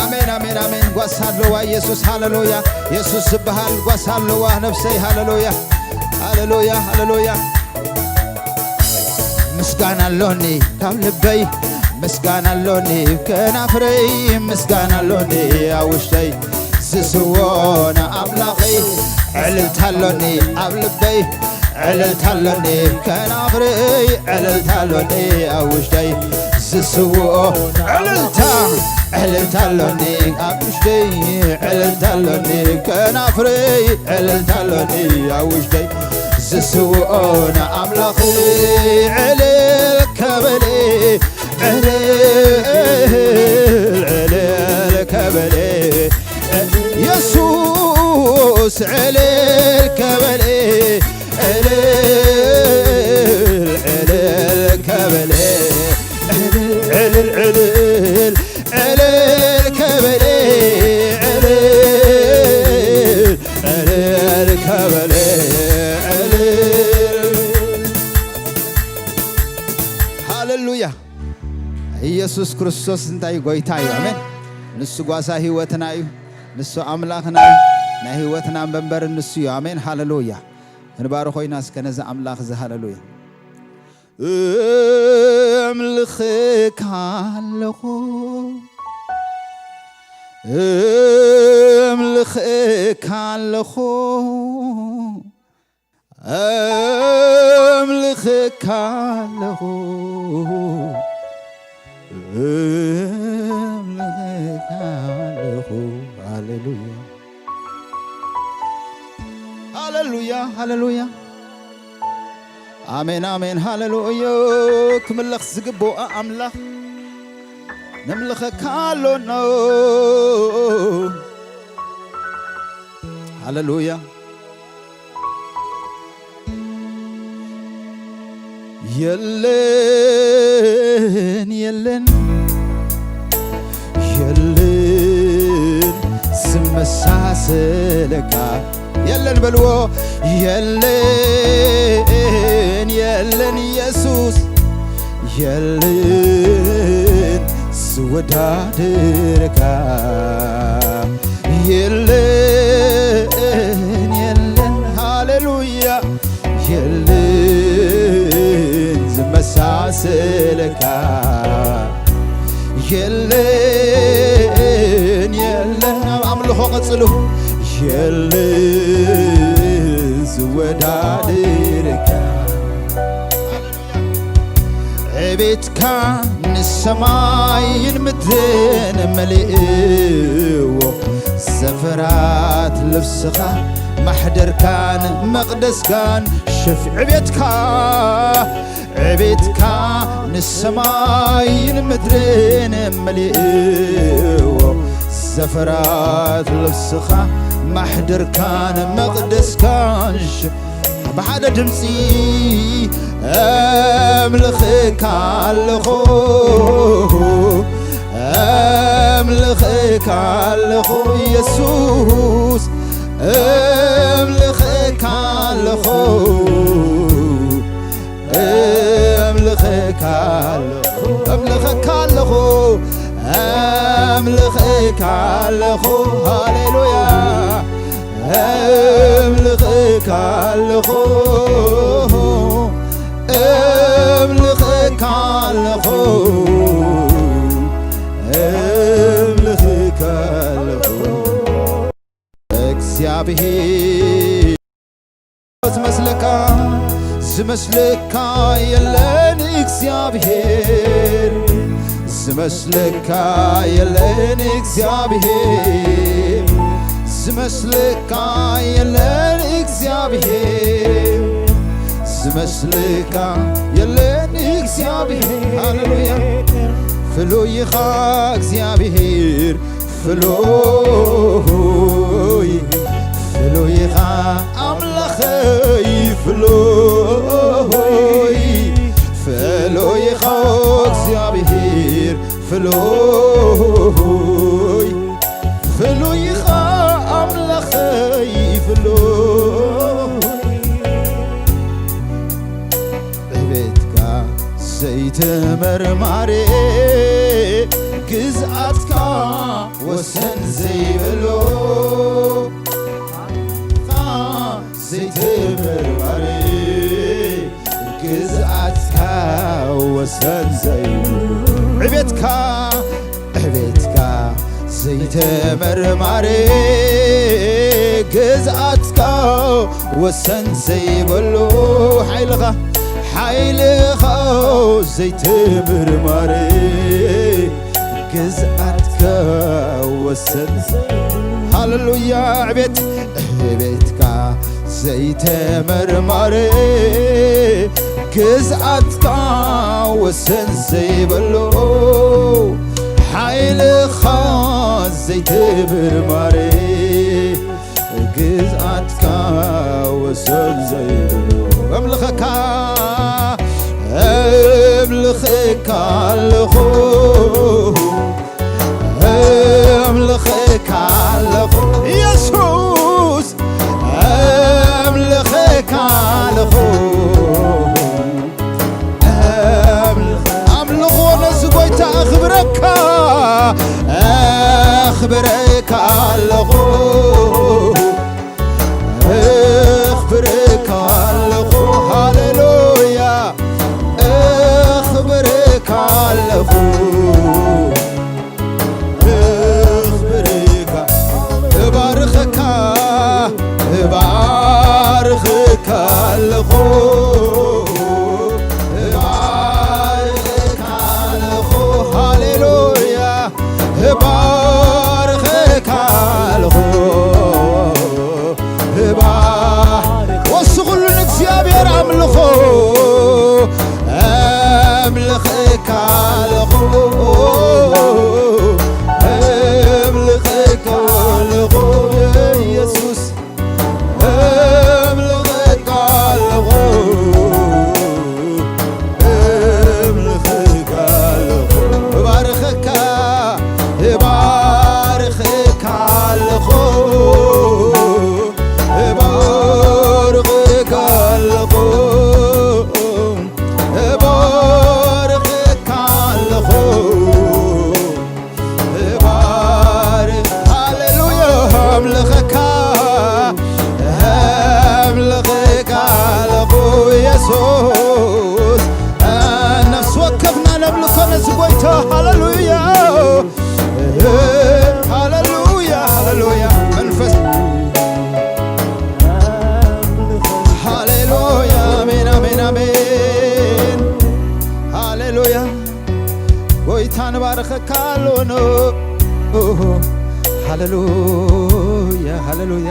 ኣሜን፣ ኣሜን፣ ኣሜን። ጓሳ ኣለዋ ኢየሱስ። ሃሌሉያ። ኢየሱስ ዝበሃል ጓሳ ኣለዋ ነፍሰይ። ሃሌሉያ፣ ሃሌሉያ፣ ሃሌሉያ። ምስጋና ኣሎኒ ካብ ልበይ፣ ምስጋና ኣሎኒ ከናፍረይ፣ ምስጋና ኣሎኒ ኣብ ውሽጠይ፣ ዝስዎ ንኣምላኸይ። ዕልልታ ኣሎኒ ኣብ ልበይ፣ ዕልልታ ኣሎኒ ከናፍረይ፣ ዕልልታ ኣሎኒ ኣብ ውሽጠይ፣ ዝስዎ ዕልልታ፣ ዕልልታ ኣሎኒ ኣብ ውሽጠይ፣ ዕልልታ ኣሎኒ ከናፍረይ፣ ዕልልታ ኣሎኒ ኣብ ውሽጠይ፣ ዝስውኦ ንኣምላኽ ዕልል ከበለ፣ ዕልል፣ ዕልል ከበለ፣ የሱስ ዕልል ከበለ፣ ዕልል፣ ዕልል ከበለ፣ ዕልል፣ ዕልል፣ ዕልል፣ ዕልል ከበለ፣ ዕልል፣ ዕልል ከበለ፣ ዕልል። ሃሌሉያ። ኢየሱስ ክርስቶስ እንታይ ጎይታ እዩ። ኣሜን። ንሱ ጓሳ ህይወትና እዩ። ንሱ ኣምላኽና እዩ። ናይ ህይወትና መንበር ንሱ እዩ። ኣሜን። ሃሌሉያ። ክንባሮ ኮይና እስከ ነዚ ኣምላኽ እዚ። ሃሌሉያ። እምልኽካ ኣለኹ፣ እምልኽካ ኣለኹ፣ እምልኽካ ኣለኹ፣ እምልኽካ ኣለኹ። ሃሌሉያ፣ ሃሌሉያ፣ ሃሌሉያ። ኣሜን፣ ኣሜን፣ ሃሌሉያ። ክምለኽ ዝግብኦ ኣምላኽ ነምልኸካ ኣሎና። ሃሌሉያ። የለን፣ የለን፣ የለን ዝመሳሰለካ። የለን በልዎ። የለን፣ የለን ኢየሱስ፣ የለን ዝወዳደረካ። የለን፣ የለን፣ ሃሌሉያ፣ የለን ዝመሳሰለካ። የለን፣ የለን፣ ኣብ ኣምልኾ ቀጽሉ። የለን ዝወዳደረካ። ዕቤትካ ንሰማይን ምድርን መሊእዎ፣ ዘፈራት ልብስኻ ማሕደርካን መቕደስካን ሸፊ-፣ ዕቤትካ፣ ዕቤትካ ንሰማይን ምድርን መሊእዎ፣ ዘፈራት ልብስኻ ማሕደርካን መቕደስካን ሸ-፣ ብሓደ ድምፂ ኣምልኽካ ኣለኹ፣ ኣምልኽካ ኣለኹ የሱስ፣ ኣምልኽካ ኣለኹ፣ ኣምልኽካ ኣለኹ፣ ኣምልኽካ ኣለኹ፣ ኣምልኽካ ኣለኹ። ሃሌሉያ። ኣምልኽካ ኣለኹ፣ ኣምልኽካ ኣለኹ፣ ኣምልኽካ ኣለኹ። እግዚኣብሔር ዝመስለካ፣ ዝመስለካ የለን እግዚኣብሔር፣ ዝመስለካ የለን እግዚኣብሔር፣ ዝመስለካ የለን እግዚኣብሔር፣ መስልካ የለን እግዚኣብሔር። ሃሌሉያ። ፍሉይ ኢኻ እግዚኣብሔር፣ ፍሉይ፣ ፍሉይ ኢኻ ኣምላኸይ፣ ፍሉይ፣ ፍሉይ ኢኻ እግዚኣብሔር፣ ፍሉይ፣ ፍሉይ ኢኻ ኣምላኸይ፣ ፍሉይ። ዕቤትካ ዘይተመርማሬ፣ ግዝኣትካ ወሰን ዘይብሉ፣ ዘይተመርማሬ፣ ግዝኣትካ ወሰን ዘይብሉ። ዕቤትካ፣ ዕቤትካ ዘይተመርማሬ፣ ግዝኣትካ ወሰን ዘይብሉ፣ ሓይልኻ፣ ሓይልኻ ዘይተመርማሬ፣ ግዝኣትካ ወሰን። ሃሌሉያ። ዕቤት፣ ዕቤትካ ዘይተመርማሬ፣ ግዝኣትካ ወሰን ዘይብሉ፣ ሓይልኻ ዘይተመርማሬ፣ ግዝኣትካ ወሰን ዘይብሉ። እምልኸካ፣ እምልኸካ ኣለኹ፣ እምልኸካ ኣለኹ የሱስ፣ እምልኸካ ኣለኹ። ኣምልኾ ነዚ ጎይታ ኣኽብረካ፣ ኣኽብረካ ኣለኹ፣ ኣኽብረካ ኣለኹ፣ ሃሌሉያ፣ ኣኽብረካ ኣለኹ። እኽብርካ፣ እባርኸካ፣ እባርኸካ ኣለኹ፣ እባርኸካ ኣለኹ፣ ሃሌሉያ፣ እባርኸካ ኣለኹ። እባ-፣ ወስኹሉ ንእግዚኣብሔር ኣምልኾ። ኣምልኸካ ኣለኹ፣ ኣምልኸካ ኣለኹ፣ የሱስ፣ ኣምልኸካ ኣለኹ። እምልኸካ ኣለኹ፣ እባርኸካ፣ እባርኸካ ኣለኹ፣ እባርኸካ ኣለኹ፣ እባርኸካ ኣለኹ። እባር-፣ ሃሌሉያ፣ ኣምልኸካ፣ ኣምልኸካ ኣለኹ የሱስ። ነፍሲ ወከፍና ነምልኾ ነዚ ጎይታ። ሃሌሉያ፣ ሃሌሉያ፣ ሃሌሉያ። መንፈስ፣ ሃሌሉያ፣ ኣሜን፣ ኣሜን፣ ኣሜን። ሃሌሉያ። ጎይታ ንባርኸካ ኣሎኖ። ሃሌሉያ፣ ሃሌሉያ፣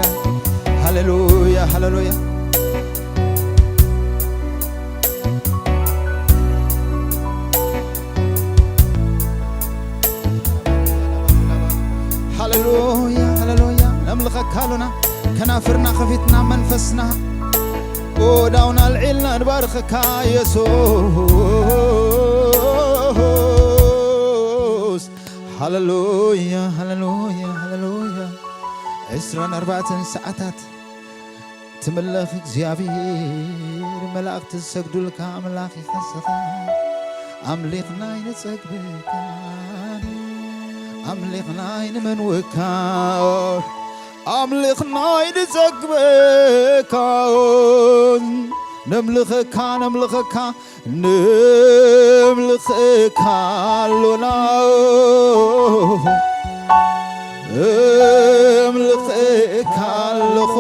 ሃሌሉያ፣ ሃሌሉያ። ሃሌሉያ፣ ሃሌሉያ። ነምልኸካ ኣሎና። ከናፍርና ከፊትና መንፈስና ዳውን ኣልዒልና ንባርኸካ የሱስ። ሃሌሉያ፣ ሃሌሉያ፣ ሃሌሉያ። ዕስራን ኣርባዕተን ሰዓታት ትምለኽ እግዚኣብሔር፣ መላእኽቲ ዝሰግዱልካ ኣምላኽ ኢኻ ንስኻ። ኣምሊኽና ኣይንጸግበካ፣ ኣምሊኽና ኣይንመንወካ፣ ኣምሊኽና ኣይንጸግበካ። ነምልኸካ፣ ነምልኸካ፣ ነምልኸካ ኣሎና። እምልኸካ ኣለኹ፣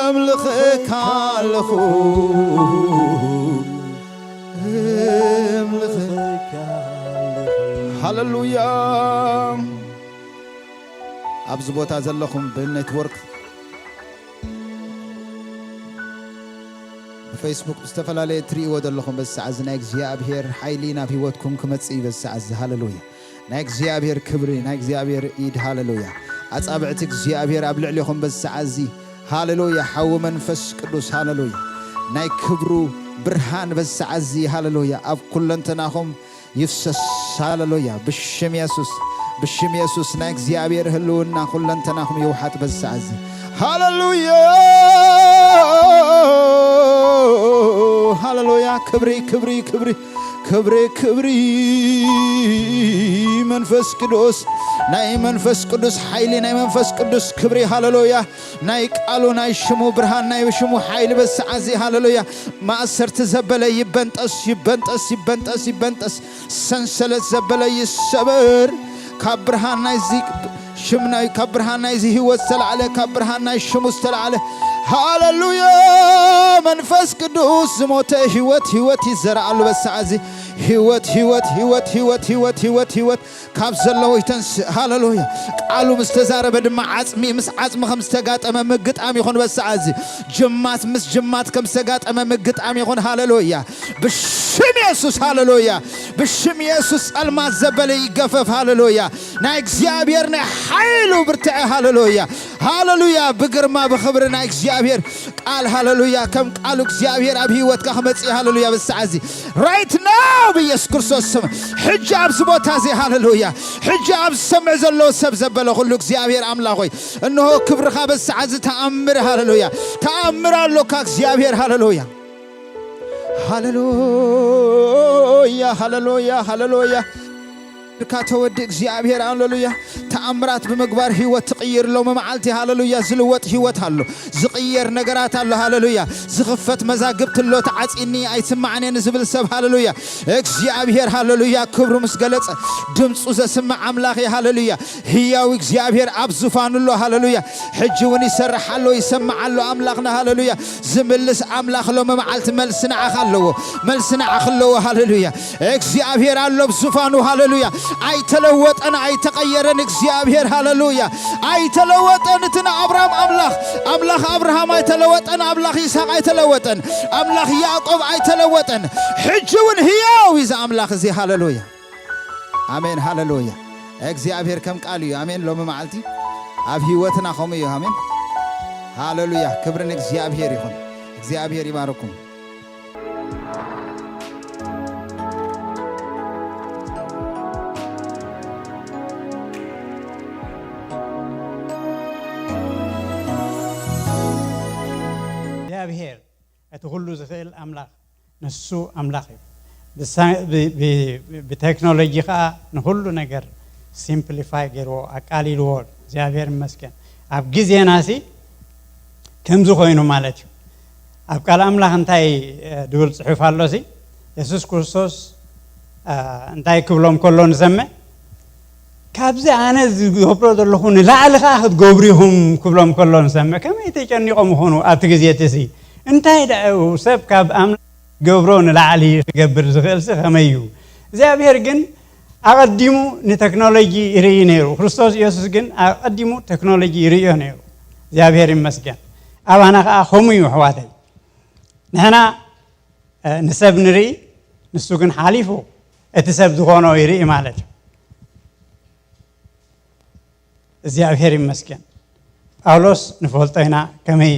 እምልኸካ ኣለኹ፣ እምልኸካ ኣለኹ። ሃሌሉያ። ኣብዚ ቦታ ዘለኹም ብኔትወርክ ብፌስቡክ ብዝተፈላለየ እትርእይዎ ዘለኹም በዚ ሰዓት እዚ ናይ እግዚኣብሔር ሓይሊ ናብ ህይወትኩም ክመጽእ እዩ። በዚ ሰዓት እዚ ሃሌሉያ። ናይ እግዚኣብሔር ክብሪ፣ ናይ እግዚኣብሔር ኢድ ሃሌሉያ። ኣጻብዕቲ እግዚኣብሔር ኣብ ልዕሌኹም በዚ ሰዓት እዚ ሃሌሉያ። ሓዊ መንፈስ ቅዱስ ሃሌሉያ። ናይ ክብሩ ብርሃን በዚ ሰዓት እዚ ሃሌሉያ ኣብ ኩለንተናኹም ይፍሰስ። ሃሌሉያ። ብሽም የሱስ፣ ብሽም የሱስ ናይ እግዚኣብሔር ህልውና ኩለንተናኹም ይውሓጥ በዚ ሰዓት እዚ። ሃሌሉያ፣ ሃሌሉያ። ክብሪ፣ ክብሪ፣ ክብሪ፣ ክብሪ፣ ክብሪ መንፈስ ቅዱስ፣ ናይ መንፈስ ቅዱስ ሓይሊ፣ ናይ መንፈስ ቅዱስ ክብሪ። ሃሌሉያ። ናይ ቃሉ፣ ናይ ሽሙ ብርሃን፣ ናይ ሽሙ ሓይሊ በዚ ሰዓት እዚ ሃሌሉያ። ማእሰርቲ ዘበለ ይበንጠስ፣ ይበንጠስ፣ ይበንጠስ፣ ይበንጠስ። ሰንሰለት ዘበለ ይሰበር። ካብ ብርሃን ናይዚ ሽም ናይ፣ ካብ ብርሃን ናይዚ ህይወት ዝተላዕለ፣ ካብ ብርሃን ናይ ሽሙ ዝተላዕለ። ሃሌሉያ። መንፈስ ቅዱስ ዝሞተ ህይወት፣ ህይወት ይዘራኣሉ በዚ ሰዓት እዚ። ህይወት፣ ህይወት፣ ህይወት፣ ህይወት፣ ህይወት፣ ህይወት፣ ህይወት ካብ ዘለዉ ይተንስእ። ሃሌሉያ። ቃሉ ምስ ተዛረበ ድማ ዓጽሚ ምስ ዓጽሚ ከም ዝተጋጠመ ምግጣም ይኹን በዚ ሰዓት እዚ። ጅማት ምስ ጅማት ከም ዝተጋጠመ ምግጣም ይኹን። ሃሌሉያ። ብሽም የሱስ ሃሌሉያ። ብሽም የሱስ ጸልማት ዘበለ ይገፈፍ። ሃሌሉያ። ናይ እግዚኣብሔር ናይ ሓይሉ ብርትዐ። ሃሌሉያ። ሃሌሉያ። ብግርማ ብኽብሪ ናይ እግዚኣብሔር ቃል ሃሌሉያ። ከም ቃሉ እግዚኣብሔር ኣብ ህይወትካ ክመጽእ ሃሌሉያ። በዚ ሰዓት እዚ right now ብኢየሱስ ክርስቶስ ስም ሕጂ ኣብዚ ቦታ እዚ ሃሌሉያ። ሕጂ ኣብ ዝሰምዕ ዘሎ ሰብ ዘበለ ኩሉ እግዚኣብሔር ኣምላኽ ሆይ፣ እንሆ ክብርኻ በዚ ሰዓት እዚ ተኣምር ሃሌሉያ። ተኣምር ኣሎካ እግዚኣብሔር ሃሌሉያ። ሃሌሉያ፣ ሃሌሉያ፣ ሃሌሉያ። እካ ተወዲ እግዚኣብሔር ሃሌሉያ። ተኣምራት ብምግባር ህይወት ትቕይር ሎሚ መዓልቲ ሃሌሉያ። ዝልወጥ ህይወት ኣሎ፣ ዝቕየር ነገራት ኣሎ ሃሌሉያ። ዝኽፈት መዛግብቲ ኣሎ፣ ተዓጺኒ ኣይስማዕንን ዝብል ሰብ ሃሌሉያ። እግዚኣብሔር ሃሌሉያ ክብሩ ምስ ገለጸ ድምፁ ዘስምዕ ኣምላኽ እዩ ሃሌሉያ። ህያው እግዚኣብሔር ኣብ ዙፋኑ ኣሎ ሃሌሉያ። ሕጂ እውን ይሰርሕ ኣሎ፣ ይሰምዕ ኣሎ ኣምላኽና ሃሌሉያ። ዝምልስ ኣምላኽ ሎሚ መዓልቲ መልሲ ንዓኻ ኣለዎ፣ መልሲ ንዓኺ ኣለዎ። ሃሌሉያ። እግዚኣብሔር ኣሎ ኣብ ዙፋኑ። ሃሌሉያ። ኣይተለወጠን፣ ኣይተቐየረን እግዚኣብሔር። ሃሌሉያ። ኣይተለወጠን። እቲ ንኣብርሃም ኣምላኽ፣ ኣምላኽ ኣብርሃም ኣይተለወጠን፣ ኣምላኽ ይስሐቅ ኣይተለወጠን፣ ኣምላኽ ያዕቆብ ኣይተለወጠን። ሕጂ እውን ህያው እዩ እዚ ኣምላኽ እዚ። ሃሌሉያ። ኣሜን። ሃሌሉያ። እግዚኣብሔር ከም ቃል እዩ። ኣሜን። ሎሚ መዓልቲ ኣብ ህይወትና ከምኡ እዩ። ኣሜን። ሃሌሉያ። ክብሪ ንእግዚኣብሔር ይኹን። እግዚኣብሔር ይባርኩም። እግዚኣብሔር እቲ ኩሉ ዝኽእል ኣምላኽ ንሱ ኣምላኽ እዩ። ብሳ- ብ- ብ- ብቴክኖሎጂ ከዓ ንኩሉ ነገር ሲምፕሊፋይ ገይርዎ ኣቃሊልዎ። እግዚኣብሔር ይመስገን። ኣብ ግዜና ሲ ከምዚ ኮይኑ ማለት እዩ። ኣብ ቃል ኣምላኽ እንታይ እ፣ ድብል ፅሑፍ ኣሎ ሲ የሱስ ክርስቶስ እ፣ እንታይ ክብሎም ከሎ ንሰምዕ ካብዚ ኣነ ዝገብሮ ዘለኹ ንላዕሊ ከዓ ክትገብሩ ኢኹም ክብሎም ከሎ ንሰምዕ ከመይ ተጨኒቖም ይኾኑ ኣብቲ ግዜ እቲ ሲ እንታይ ደኣዩ ሰብ ካብ ኣምላኽ ገብሮ ንላዕሊ ክገብር ዝኽእል ሲ ከመይ እዩ እግዚኣብሔር ግን ኣቐዲሙ ንቴክኖሎጂ ይርኢ ነይሩ ክርስቶስ ኢየሱስ ግን ኣቐዲሙ ቴክኖሎጂ ይርእዮ ነይሩ እግዚኣብሔር ይመስገን ኣባና ከዓ ከምኡ እዩ ኣሕዋተይ ንሕና ንሰብ ንርኢ ንሱ ግን ሓሊፉ እቲ ሰብ ዝኾኖ ይርኢ ማለት እዩ እግዚኣብሔር ይመስገን ጳውሎስ ንፈልጦ ኢና ከመይ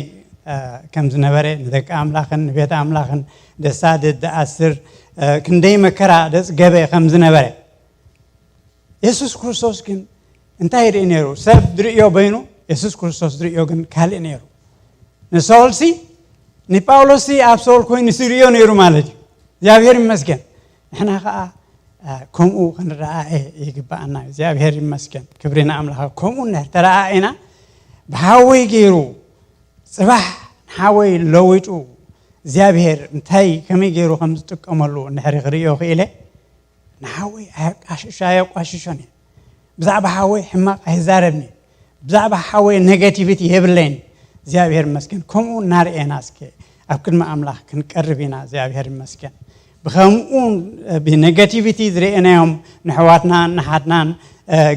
ከም ዝነበረ ንደቂ ኣምላኽን ንቤት ኣምላኽን ደሳድድ ደኣስር ክንደይ መከራ ደፅገበ ከም ዝነበረ የሱስ ክርስቶስ ግን እንታይ ይርኢ ነይሩ ሰብ ዝርእዮ በይኑ የሱስ ክርስቶስ ዝርእዮ ግን ካልእ ነይሩ ንሳውልሲ ንጳውሎስሲ ኣብ ሳውል ኮይኑ ዝርእዮ ነይሩ ማለት እዩ እግዚኣብሔር ይመስገን ንሕና ከዓ ከምኡ ክንረኣኤ ይግባኣና እግዚኣብሔር ይመስገን ክብሪ ንኣምላኽ ከምኡ እንድሕር ተረኣኤና ብሓወይ ገይሩ ፅባሕ ንሓወይ ለዊጡ እግዚኣብሔር እንታይ ከመይ ገይሩ ከም ዝጥቀመሉ እንድሕር ክርእዮ ክኢለ ንሓወይ ኣየቃሽሾ ኣየቋሽሾን እየ ብዛዕባ ሓወይ ሕማቕ ኣይዛረብን እየ ብዛዕባ ሓወይ ኔጋቲቪቲ የብለይን እግዚኣብሔር ይመስገን ከምኡ እናርኤና እስከ ኣብ ቅድሚ ኣምላኽ ክንቀርብ ኢና እግዚኣብሔር ይመስገን ብኸምኡ ብኔጋቲቪቲ ዝርኤናዮም ንሕዋትናን ንሓትናን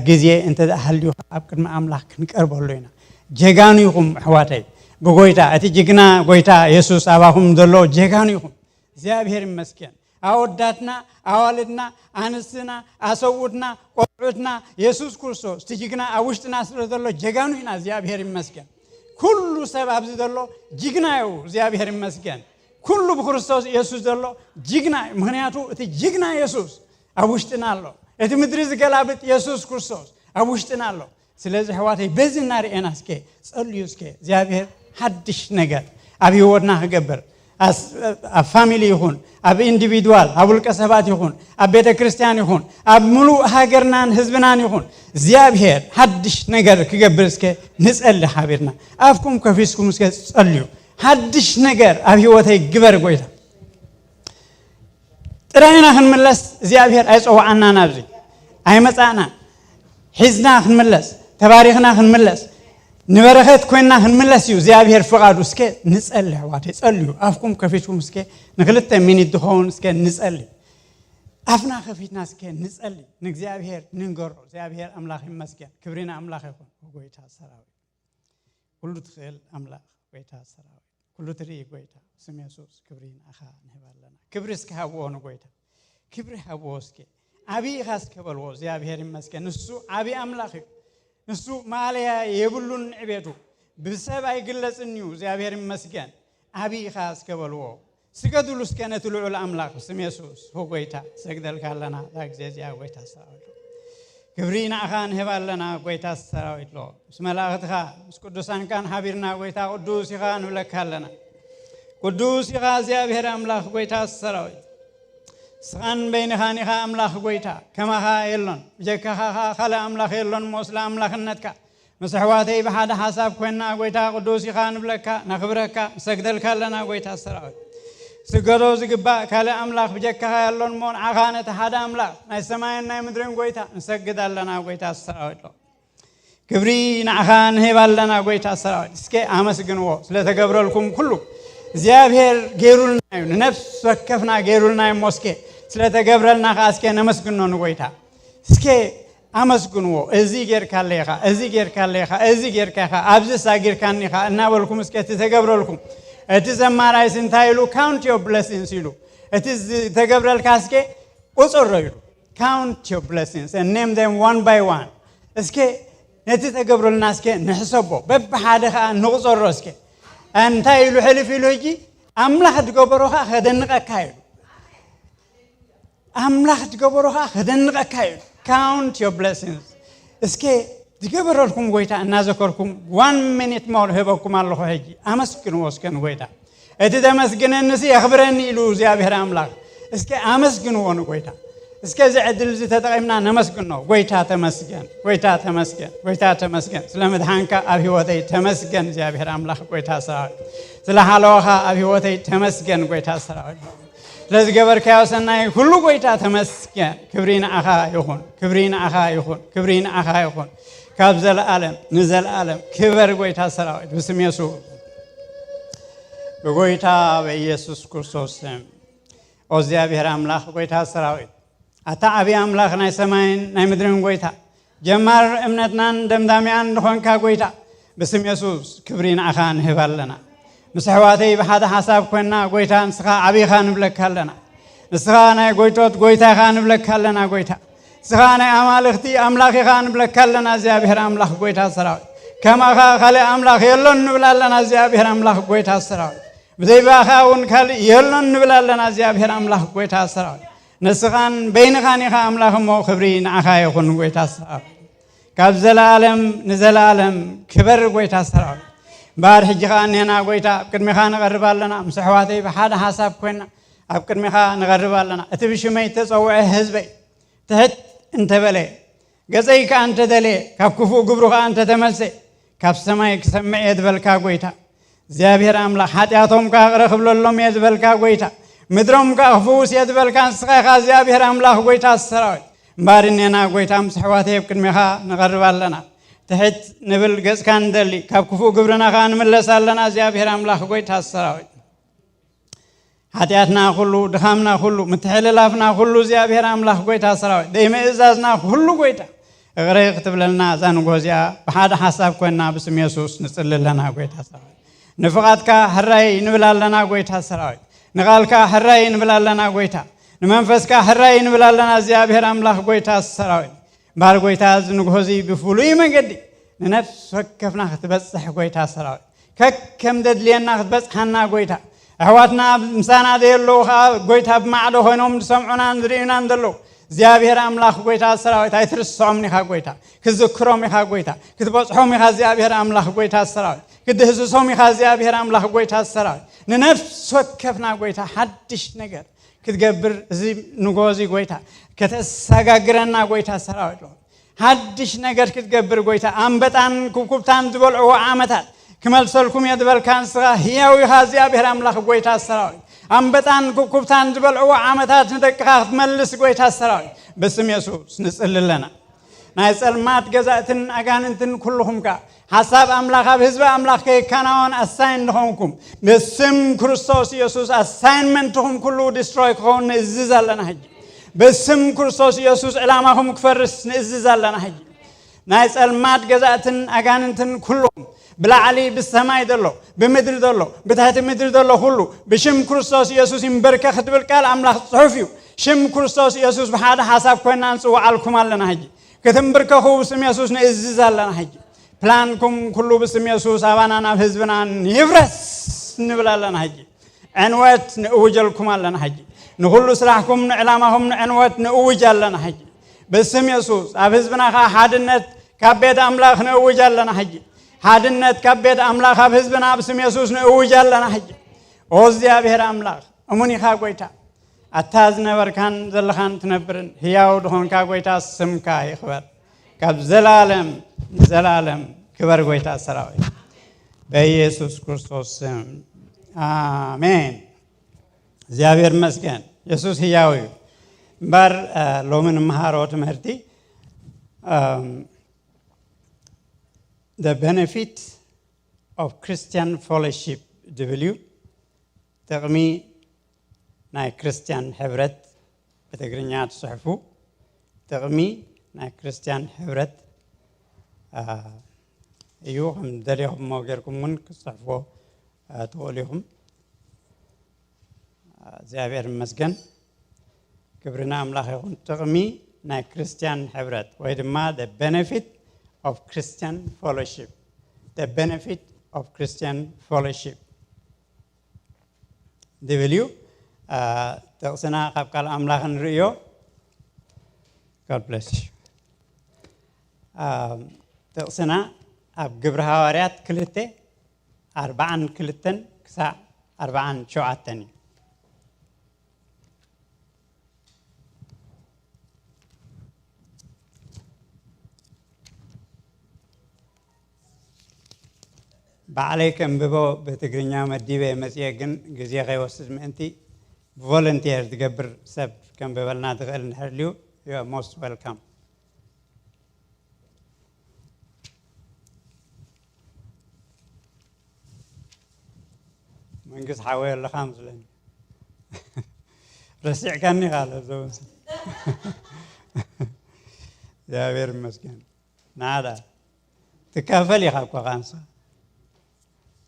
ግዜ እንተ ሃልዩ ኣብ ቅድሚ ኣምላኽ ክንቀርበሉ ኢና ጀጋኑ ኢኹም ኣሕዋተይ ብጎይታ፣ እቲ ጅግና ጎይታ የሱስ ኣባኹም ዘሎ ጀጋኑ ኢኹም። እግዚኣብሔር ይመስገን። ኣወዳትና፣ ኣዋልድና፣ ኣንስትና፣ ኣሰውትና፣ ቆልዑትና፣ የሱስ ክርስቶስ እቲ ጅግና ኣብ ውሽጥና ስለ ዘሎ ጀጋኑ ኢና። እግዚኣብሔር ይመስገን። ኩሉ ሰብ ኣብዚ ዘሎ ጅግና እዩ። እግዚኣብሔር ይመስገን። ኩሉ ብክርስቶስ የሱስ ዘሎ ጅግና እዩ። ምኽንያቱ እቲ ጅግና የሱስ ኣብ ውሽጥና ኣሎ። እቲ ምድሪ ዝገላብጥ የሱስ ክርስቶስ ኣብ ውሽጥና ኣሎ። ስለዚ ኣሕዋተይ በዚ እናርኤና እስከ ጸልዩ፣ እስከ እግዚኣብሔር ሓድሽ ነገር ኣብ ህይወትና ክገብር፣ ኣብ ፋሚሊ ይኹን፣ ኣብ ኢንዲቪድዋል፣ ኣብ ውልቀ ሰባት ይኹን፣ ኣብ ቤተ ክርስቲያን ይኹን፣ ኣብ ምሉእ ሃገርናን ህዝብናን ይኹን እግዚኣብሔር ሓድሽ ነገር ክገብር እስከ ንጸሊ ሓቢርና። ኣፍኩም ከፊትኩም እስከ ጸልዩ። ሓድሽ ነገር ኣብ ህይወተይ ግበር ጎይታ። ጥራይና ክንምለስ እግዚኣብሔር ኣይጸዋዓናን፣ ኣብዚ ኣይመጻእናን። ሒዝና ክንምለስ፣ ተባሪኽና ክንምለስ፣ ንበረኸት ኮይንና ክንምለስ እዩ እግዚኣብሔር ፍቓዱ። እስከ ንጸሊ ኣሕዋተይ፣ ጸልዩ። ኣፍኩም ከፊትኩም እስከ ንክልተ ሚኒት ዝኸውን እስከ ንጸሊ። ኣፍና ከፊትና እስከ ንጸሊ፣ ንእግዚኣብሔር ንንገሮ። እግዚኣብሔር ኣምላኽ ይመስገን። ክብሪ ንኣምላኽ ይኹን። ጎይታ ሰራዊት፣ ኩሉ ትኽእል ኣምላኽ፣ ጎይታ ሰራዊት፣ ኩሉ ትርኢ ጎይታ፣ ስም የሱስ ክብሪ ንኣኻ ንህብ ኣለና። ክብሪ እስከ ሃብዎ ንጎይታ፣ ክብሪ ሃብዎ እስከ። ዓብዪ ኢኻ እስከ በልዎ። እግዚኣብሔር ይመስገን። ንሱ ዓብዪ ኣምላኽ እዩ። ንሱ ማለያ የብሉን ንዕቤቱ። ብሰብ ኣይግለጽን እዩ። እግዚኣብሔር ይመስገን። ዓብዪ ኢኻ እስከ በልዎ። ስገዱሉ እስከ ነቲ ልዑል ኣምላኽ ብስም የሱስ። ሆ ጎይታ፣ ሰግደልካ ኣለና እዛ ግዜ እዚኣ ጎይታ ሰራዊት። ክብሪ ንዓኻ ንህብ ኣለና ጎይታ ሰራዊት። ሎ ምስ መላእኽትኻ ምስ ቅዱሳንካን ሓቢርና ጎይታ ቅዱስ ኢኻ ንብለካ ኣለና። ቅዱስ ኢኻ እግዚኣብሔር ኣምላኽ ጎይታ ሰራዊት። ንስኻን በይንኻን ኢኻ ኣምላኽ ጎይታ፣ ከማኻ የሎን፣ ብጀካኻ ኸኣ ካልእ ኣምላኽ የሎን እሞ ስለ ኣምላኽነትካ ምስ ኣሕዋተይ ብሓደ ሓሳብ ኮይንና፣ ጎይታ ቅዱስ ኢኻ ንብለካ፣ ነኽብረካ፣ ንሰግደልካ ኣለና፣ ጎይታ ሰራዊት። ስገዶ ዝግባእ ካልእ ኣምላኽ ብጀካኻ የሎን እሞ፣ ንዓኻ ነቲ ሓደ ኣምላኽ፣ ናይ ሰማይን ናይ ምድርን ጎይታ፣ ንሰግድ ኣለና፣ ጎይታ ሰራዊት። ክብሪ ንዓኻ ንህብ ኣለና፣ ጎይታ ሰራዊት። እስከ ኣመስግንዎ ስለተገብረልኩም ኩሉ። እግዚኣብሔር ገይሩልና እዩ፣ ንነፍሲ ወከፍና ገይሩልና እዩ እሞ፣ እስከ ስለተገብረልና ኸዓ እስከ ነመስግኖ ንጎይታ። እስከ ኣመስግንዎ። እዚ ጌርካለይ ኢኻ፣ እዚ ጌርካለይ ኢኻ፣ እዚ ጌርካ ኢኻ፣ ኣብዚ ሳጊርካኒ ኢኻ እናበልኩም እስከ እቲ ተገብረልኩም። እቲ ዘማራይስ እንታይ ኢሉ? Count your blessings ኢሉ። እቲ ዝተገብረልካ እስከ ቁጽሮ ኢሉ። Count your blessings and name them one by one። እስከ ነቲ ተገብረልና እስከ ንሕሰቦ፣ በብሓደ ኸዓ ንቁጸሮ እስከ። እንታይ ኢሉ ሕልፍ ኢሉ ሕጂ? ኣምላኽ ዝገበሮ ኸዓ ከደንቐካ ኢሉ። ኣምላኽ ዝገበሮ ኸዓ ከደንቐካ እዩ። Count your blessings። እስከ ዝገበረልኩም ጎይታ እናዘከርኩም one minute more ህበኩም ኣለኹ። ሕጂ ኣመስግንዎ እስከ ንጎይታ። እቲ ዘመስግነኒሲ የኽብረኒ ኢሉ እግዚኣብሔር ኣምላኽ። እስከ ኣመስግንዎ ንጎይታ። እስከ እዚ ዕድል እዚ ተጠቒምና ነመስግኖ። ጎይታ ተመስገን፣ ጎይታ ተመስገን፣ ጎይታ ተመስገን። ስለ ምድሓንካ ኣብ ህይወተይ ተመስገን እግዚኣብሔር ኣምላኽ ጎይታ ሰራዊት። ስለ ሓለዋኻ ኣብ ህይወተይ ተመስገን ጎይታ ሰራዊት። ስለዝገበርካዮ ሰናይ ኩሉ ጎይታ ተመስገን። ክብሪ ንዓኻ ይኹን፣ ክብሪ ንዓኻ ይኹን፣ ክብሪ ንዓኻ ይኹን። ካብ ዘለኣለም ንዘለኣለም ክበር ጎይታ ሰራዊት ብስም የሱስ። ብጎይታ በኢየሱስ ክርስቶስ ስም። ኦ እግዚኣብሔር ኣምላኽ ጎይታ ሰራዊት፣ ኣታ ዓብዪ ኣምላኽ ናይ ሰማይን ናይ ምድርን ጎይታ፣ ጀማር እምነትናን ደምዳሚኣን ዝኾንካ ጎይታ፣ ብስም የሱስ ክብሪ ንዓኻ ንህብ ኣለና። ምስ ኣሕዋተይ ብሓደ ሓሳብ ኮይንና ጎይታ ንስኻ ዓብዪኻ ንብለካ ኣለና። ንስኻ ናይ ጎይቶት ጎይታ ኢኻ ንብለካ ኣለና ጎይታ። ንስኻ ናይ ኣማልኽቲ ኣምላኽ ኢኻ ንብለካ ኣለና እግዚኣብሔር ኣምላኽ ጎይታ ሰራዊት። ከማኻ ካልእ ኣምላኽ የሎን ንብል ኣለና እግዚኣብሔር ኣምላኽ ጎይታ ሰራዊት። ብዘይ ብኣኻ እውን ካልእ የሎን ንብል ኣለና እግዚኣብሔር ኣምላኽ ጎይታ ሰራዊት። ንስኻን በይንኻን ኢኻ ኣምላኽ እሞ ክብሪ ንዓኻ ይኹን ጎይታ ሰራዊት። ካብ ዘለኣለም ንዘለኣለም ክበር ጎይታ ሰራዊት። እምበኣር ሕጂ ኸኣ እኔና ጎይታ ኣብ ቅድሚኻ ንቐርብ ኣለና። ምስ ኣሕዋተይ ብሓደ ሓሳብ ኮይንና ኣብ ቅድሚኻ ንቐርብ ኣለና። እቲ ብሽመይ እተጸውዐ ህዝበይ ትሕት እንተበለ፣ ገጸይ ከኣ እንተደለየ፣ ካብ ክፉእ ግብሩ ከኣ እንተተመልሰ፣ ካብ ሰማይ ክሰምዕ እየ ዝበልካ ጎይታ፣ እግዚኣብሔር ኣምላኽ፣ ሓጢኣቶም ከኣ ይቕረ ክብለሎም እየ ዝበልካ ጎይታ፣ ምድሮም ከኣ ክፍውስ እየ ዝበልካ ንስኻ ኢኻ እግዚኣብሔር ኣምላኽ ጎይታ ሰራዊት። እምበኣር እኔና ጎይታ ምስ ኣሕዋተይ ኣብ ቅድሜኻ ንቐርብ ኣለና። ትሕት ንብል ገጽካ ንደሊ፣ ካብ ክፉእ ግብርና ከኣ ንምለስ ኣለና እግዚኣብሔር ኣምላኽ ጎይታ ሰራዊት። ሓጢኣትና ኩሉ፣ ድኻምና ኩሉ፣ ምትሕልላፍና ኩሉ እግዚኣብሔር ኣምላኽ ጎይታ ሰራዊት፣ ዘይምእዛዝና ኩሉ ጎይታ፣ እቕረ ክትብለልና እዛ ንግሆ እዚኣ ብሓደ ሓሳብ ኮይንና ብስም የሱስ ንጽሊ ኣለና ጎይታ ሰራዊት። ንፍቓድካ ሕራይ ንብል ኣለና ጎይታ ሰራዊት። ንቓልካ ሕራይ ንብል ኣለና ጎይታ። ንመንፈስካ ሕራይ ንብል ኣለና እግዚኣብሔር ኣምላኽ ጎይታ ሰራዊት። እምበኣር ጎይታ፣ እዚ ንግሆ እዚ ብፍሉይ መገዲ ንነፍሲ ወከፍና ክትበጽሕ ጎይታ ሰራዊት፣ ከከም ደድልየና ክትበጽሓና ጎይታ፣ ኣሕዋትና ምሳና ዘየለዉ ኸዓ ጎይታ ብማዕዶ ኮይኖም ዝሰምዑናን ዝርእዩናን ዘለዉ እግዚኣብሔር ኣምላኽ ጎይታ ሰራዊት ኣይትርስዖምን ኢኻ ጎይታ፣ ክትዝክሮም ኢኻ ጎይታ፣ ክትበጽሖም ኢኻ እግዚኣብሔር ኣምላኽ ጎይታ ሰራዊት፣ ክትድህስሶም ኢኻ እግዚኣብሔር ኣምላኽ ጎይታ ሰራዊት። ንነፍሲ ወከፍና ጎይታ ሓድሽ ነገር ክትገብር እዚ ንግሆ እዚ ጎይታ ከተሰጋግረና ጎይታ ሰራዊት፣ ሓድሽ ነገር ክትገብር ጎይታ። ኣንበጣን ኩብኩብታን ዝበልዕዎ ዓመታት ክመልሰልኩም እየ ዝበልካ ንስኻ ህያው ኢኻ እግዚኣብሔር ኣምላኽ ጎይታ ሰራዊት። ኣንበጣን ኩብኩብታን ዝበልዕዎ ዓመታት ንደቅኻ ክትመልስ ጎይታ ሰራዊት ብስም የሱስ ንጽሊ ኣለና። ናይ ጸልማት ገዛእትን ኣጋንንትን ኩልኹም ከኣ ሓሳብ ኣምላኽ ኣብ ህዝቢ ኣምላኽ ከይከናወን ኣሳይን ንኾንኩም ብስም ክርስቶስ ኢየሱስ ኣሳይንመንትኹም ኩሉ ዲስትሮይ ክኸውን ንእዝዝ ኣለና ሕጂ። ብስም ክርስቶስ ኢየሱስ ዕላማኹም ክፈርስ ንእዝዝ ኣለና ሕጂ። ናይ ጸልማት ገዛእትን ኣጋንንትን ኩሎም ብላዕሊ ብሰማይ ዘሎ፣ ብምድሪ ዘሎ፣ ብታሕቲ ምድሪ ዘሎ ኩሉ ብሽም ክርስቶስ ኢየሱስ ይንበርከኽ ክትብል ቃል ኣምላኽ ጽሑፍ እዩ። ሽም ክርስቶስ ኢየሱስ ብሓደ ሓሳብ ኮይና ንጽውዓልኩም ኣለና ሕጂ። ክትንብርከኹ ብስም የሱስ ንእዝዝ ኣለና ሕጂ። ፕላንኩም ኩሉ ብስም የሱስ ኣባናን ኣብ ህዝብናን ይፍረስ ንብል ኣለና ሕጂ። ዕንወት ንእውጀልኩም ኣለና ሕጂ። ንኹሉ ስራሕኩም ንዕላማኹም ንዕንወት ንእውጅ ኣለና ሕጂ። ብስም የሱስ ኣብ ህዝብና ኸዓ ሓድነት ካብ ቤት ኣምላኽ ንእውጅ ኣለና ሕጂ። ሓድነት ካብ ቤት ኣምላኽ ኣብ ህዝብና ብስም የሱስ ንእውጅ ኣለና ሕጂ። ኦ እግዚኣብሔር ኣምላኽ እሙን ኢኻ ጎይታ። ኣታ ዝነበርካን ዘለኻን ትነብርን ህያው ድኾንካ ጎይታ ስምካ ይኽበር። ካብ ዘላለም ንዘላለም ክበር ጎይታ ሰራዊት። በኢየሱስ ክርስቶስ ስም ኣሜን። እግዚኣብሔር ይመስገን። የሱስ ህያው እዩ። እምበር እ፣ ሎሚ ንመሃሮ ትምህርቲ እም፣ The Benefit of Christian Fellowship ዝብል እዩ። ጥቕሚ ናይ ክርስትያን ሕብረት ብትግርኛ ትጽሕፉ። ጥቕሚ ናይ ክርስትያን ሕብረት እ፣ እዩ። ከም ደሊኹሞ ጌርኩም እውን ክትጽሕፍዎ እ፣ ትኽእሉ ኢኹም። እግዚኣብሔር ይመስገን። ክብሪ ንኣምላኽ ይኹን። ጥቕሚ ናይ ክርስትያን ሕብረት ወይ ድማ the benefit of Christian fellowship, the benefit of Christian fellowship ዝብል እዩ። እ፣ ጥቕስና ካብ ቃል ኣምላኽ ንርእዮ። God bless you። እ፣ ጥቕስና ኣብ ግብሪ ሃዋርያት ክልተ ኣርባዓን ክልተን ክሳዕ ኣርባዓን ሸውዓተን እዩ። ባዕለይ ከንብቦ ብትግርኛ መዲበ መጽየ፣ ግን ግዜ ከይወስድ ምእንቲ ብቮለንቲየር ዝገብር ሰብ ከንብበልና ዝኽእል እንድሕር ልዩ፣ you are most welcome። መንግስት ሓወይ ኣለኻ ምስለኒ። ረሲዕካኒ ኢኻ ለዘ። እግዚኣብሔር ይመስገን። ናዳ ትካፈል ኢኻ እኮ ኻንሳ።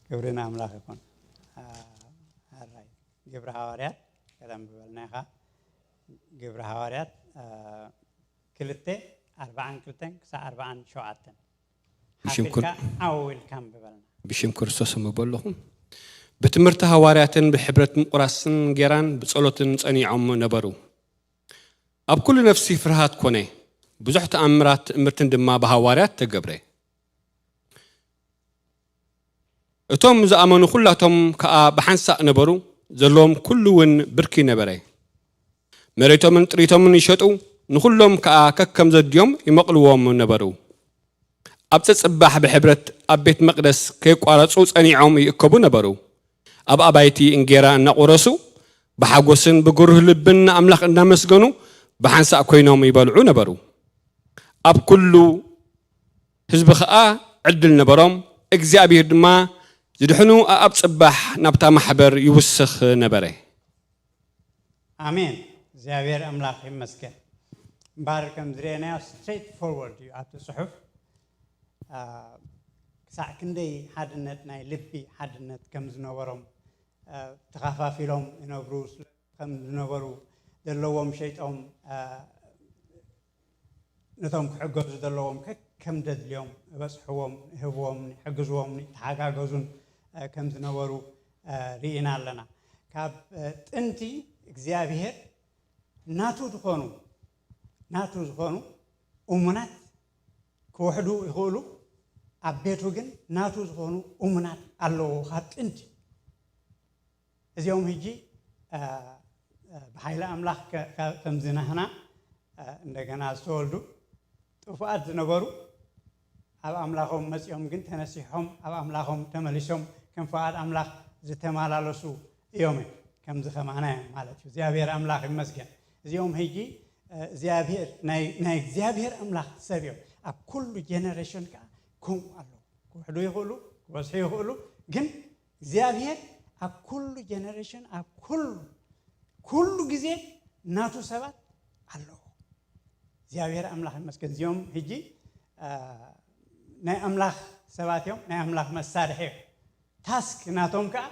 ክብሪ ንኣምላኽ ይኹን። አ፣ ኣራይ ግብሪ ሃዋርያት ከተንብበልና ኢኻ። ግብሪ ሃዋርያት አ፣ ክልተ ኣርባዓን ክልተን ክሳብ ኣርባዓን ሸውዓተን ብሽም ኩር- ሓፊልካ ዓው ኢልካ ኣንብበልና። ብሽም ክርስቶስ እምበለኹም። ብትምህርቲ ሃዋርያትን ብሕብረት ምቑራስን ጌራን ብጸሎትን ጸኒዖም ነበሩ። ኣብ ኩሉ ነፍሲ ፍርሃት ኮነ። ብዙሕ ተኣምራት ትእምርትን ድማ ብሃዋርያት ተገብረ። እቶም ዝኣመኑ ኩላቶም ከኣ ብሓንሳእ ነበሩ፣ ዘለዎም ኩሉ እውን ብርኪ ነበረ። መሬቶምን ጥሪቶምን ይሸጡ፣ ንኹሎም ከኣ ከከም ዘድዮም ይመቕልዎም ነበሩ። ኣብ ጸጽባሕ ብሕብረት ኣብ ቤት መቕደስ ከየቋረጹ ጸኒዖም ይእከቡ ነበሩ። ኣብ ኣባይቲ እንጌራ እናቖረሱ፣ ብሓጎስን ብግሩህ ልብን ንኣምላኽ እናመስገኑ፣ ብሓንሳእ ኮይኖም ይበልዑ ነበሩ። ኣብ ኩሉ ህዝቢ ኸኣ ዕድል ነበሮም። እግዚኣብሔር ድማ ዝድሕኑ ኣኣብ ጽባሕ ናብታ ማሕበር ይውስኽ ነበረ። ኣሜን። እግዚኣብሔር ኣምላኽ ይመስገን። እምበኣር ከም ዝረኣናዮ ስትሬት ፎርወርድ እዩ ኣብቲ ጽሑፍ። አ፣ ክሳዕ ክንደይ ሓድነት፣ ናይ ልቢ ሓድነት ከም ዝነበሮም፣ እ፣ ተኻፋፊሎም ይነብሩ ስለ ከም ዝነበሩ፣ ዘለዎም ሸይጦም፣ እ፣ ነቶም ክሕገዙ ዘለዎም ከከም ደድልዮም ይበጽሕዎም፣ ይህብዎም፣ ይሕግዝዎም፣ ይተሓጋገዙን፣ እ፣ ከም ዝነበሩ፣ እ፣ ርኢና ኣለና። ካብ፣ እ፣ ጥንቲ እግዚኣብሔር ናቱ ዝኾኑ፣ ናቱ ዝኾኑ እሙናት ክውሕዱ ይኽእሉ፣ ኣብ ቤቱ ግን ናቱ ዝኾኑ እሙናት ኣለዉ ካብ ጥንቲ። እዚኦም ሕጂ፣ እ፣ እ፣ ብሓይሊ ኣምላኽ ከ-፣ ከ-፣ ከምዚ ናህና፣ እ፣ እንደገና ዝተወልዱ ጥፉኣት ዝነበሩ፣ ኣብ ኣምላኾም መጺኦም ግን ተነሲሖም፣ ኣብ ኣምላኾም ተመሊሶም፣ ከም ፍቓድ ኣምላኽ ዝተመላለሱ እዮም። ከምዚ ከማና እዮም ማለት እዩ። እግዚኣብሔር ኣምላኽ ይመስገን። እዚኦም ሕጂ፣ እ፣ እግዚኣብሔር፣ ናይ፣ ናይ እግዚኣብሔር ኣምላኽ ሰብ እዮም። ኣብ ኩሉ ጀነሬሽን ከኣ ከምኡ ኣለዉ። ክውሕዱ ይኽእሉ፣ ክበዝሑ ይኽእሉ፣ ግን እግዚኣብሔር ኣብ ኩሉ ጀነሬሽን፣ ኣብ ኩሉ፣ ኩሉ ግዜ ናቱ ሰባት ኣለዉ። እግዚኣብሔር ኣምላኽ ይመስገን። እዚኦም ሕጂ፣ እ፣ ናይ ኣምላኽ ሰባት እዮም፣ ናይ ኣምላኽ መሳርሒ እዮም። ታስክ ናቶም ከኣ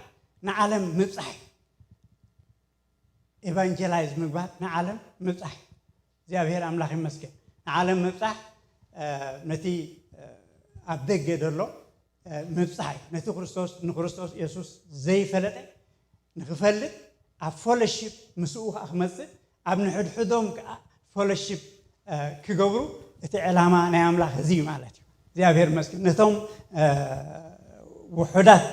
ንዓለም ምብጻሕ እዩ። ኤቫንጀላይዝ ምግባር፣ ንዓለም ምብጻሕ። እግዚኣብሔር ኣምላኽ ይመስገን። ንዓለም ምብጻሕ፣ እ፣ ነቲ፣ እ፣ ኣብ ደገ ዘሎ፣ እ፣ ምብጻሕ እዩ። ነቲ ክርስቶስ፣ ንክርስቶስ የሱስ ዘይፈለጠ ንክፈልጥ፣ ኣብ ፎሎሺፕ ምስኡ ከኣ ክመጽእ፣ ኣብ ንሕድሕዶም ከኣ ፎሎሺፕ፣ እ፣ ክገብሩ እቲ ዕላማ ናይ ኣምላኽ እዚ እዩ ማለት እዩ። እግዚኣብሔር ይመስገን። ነቶም፣ እ፣ ውሑዳት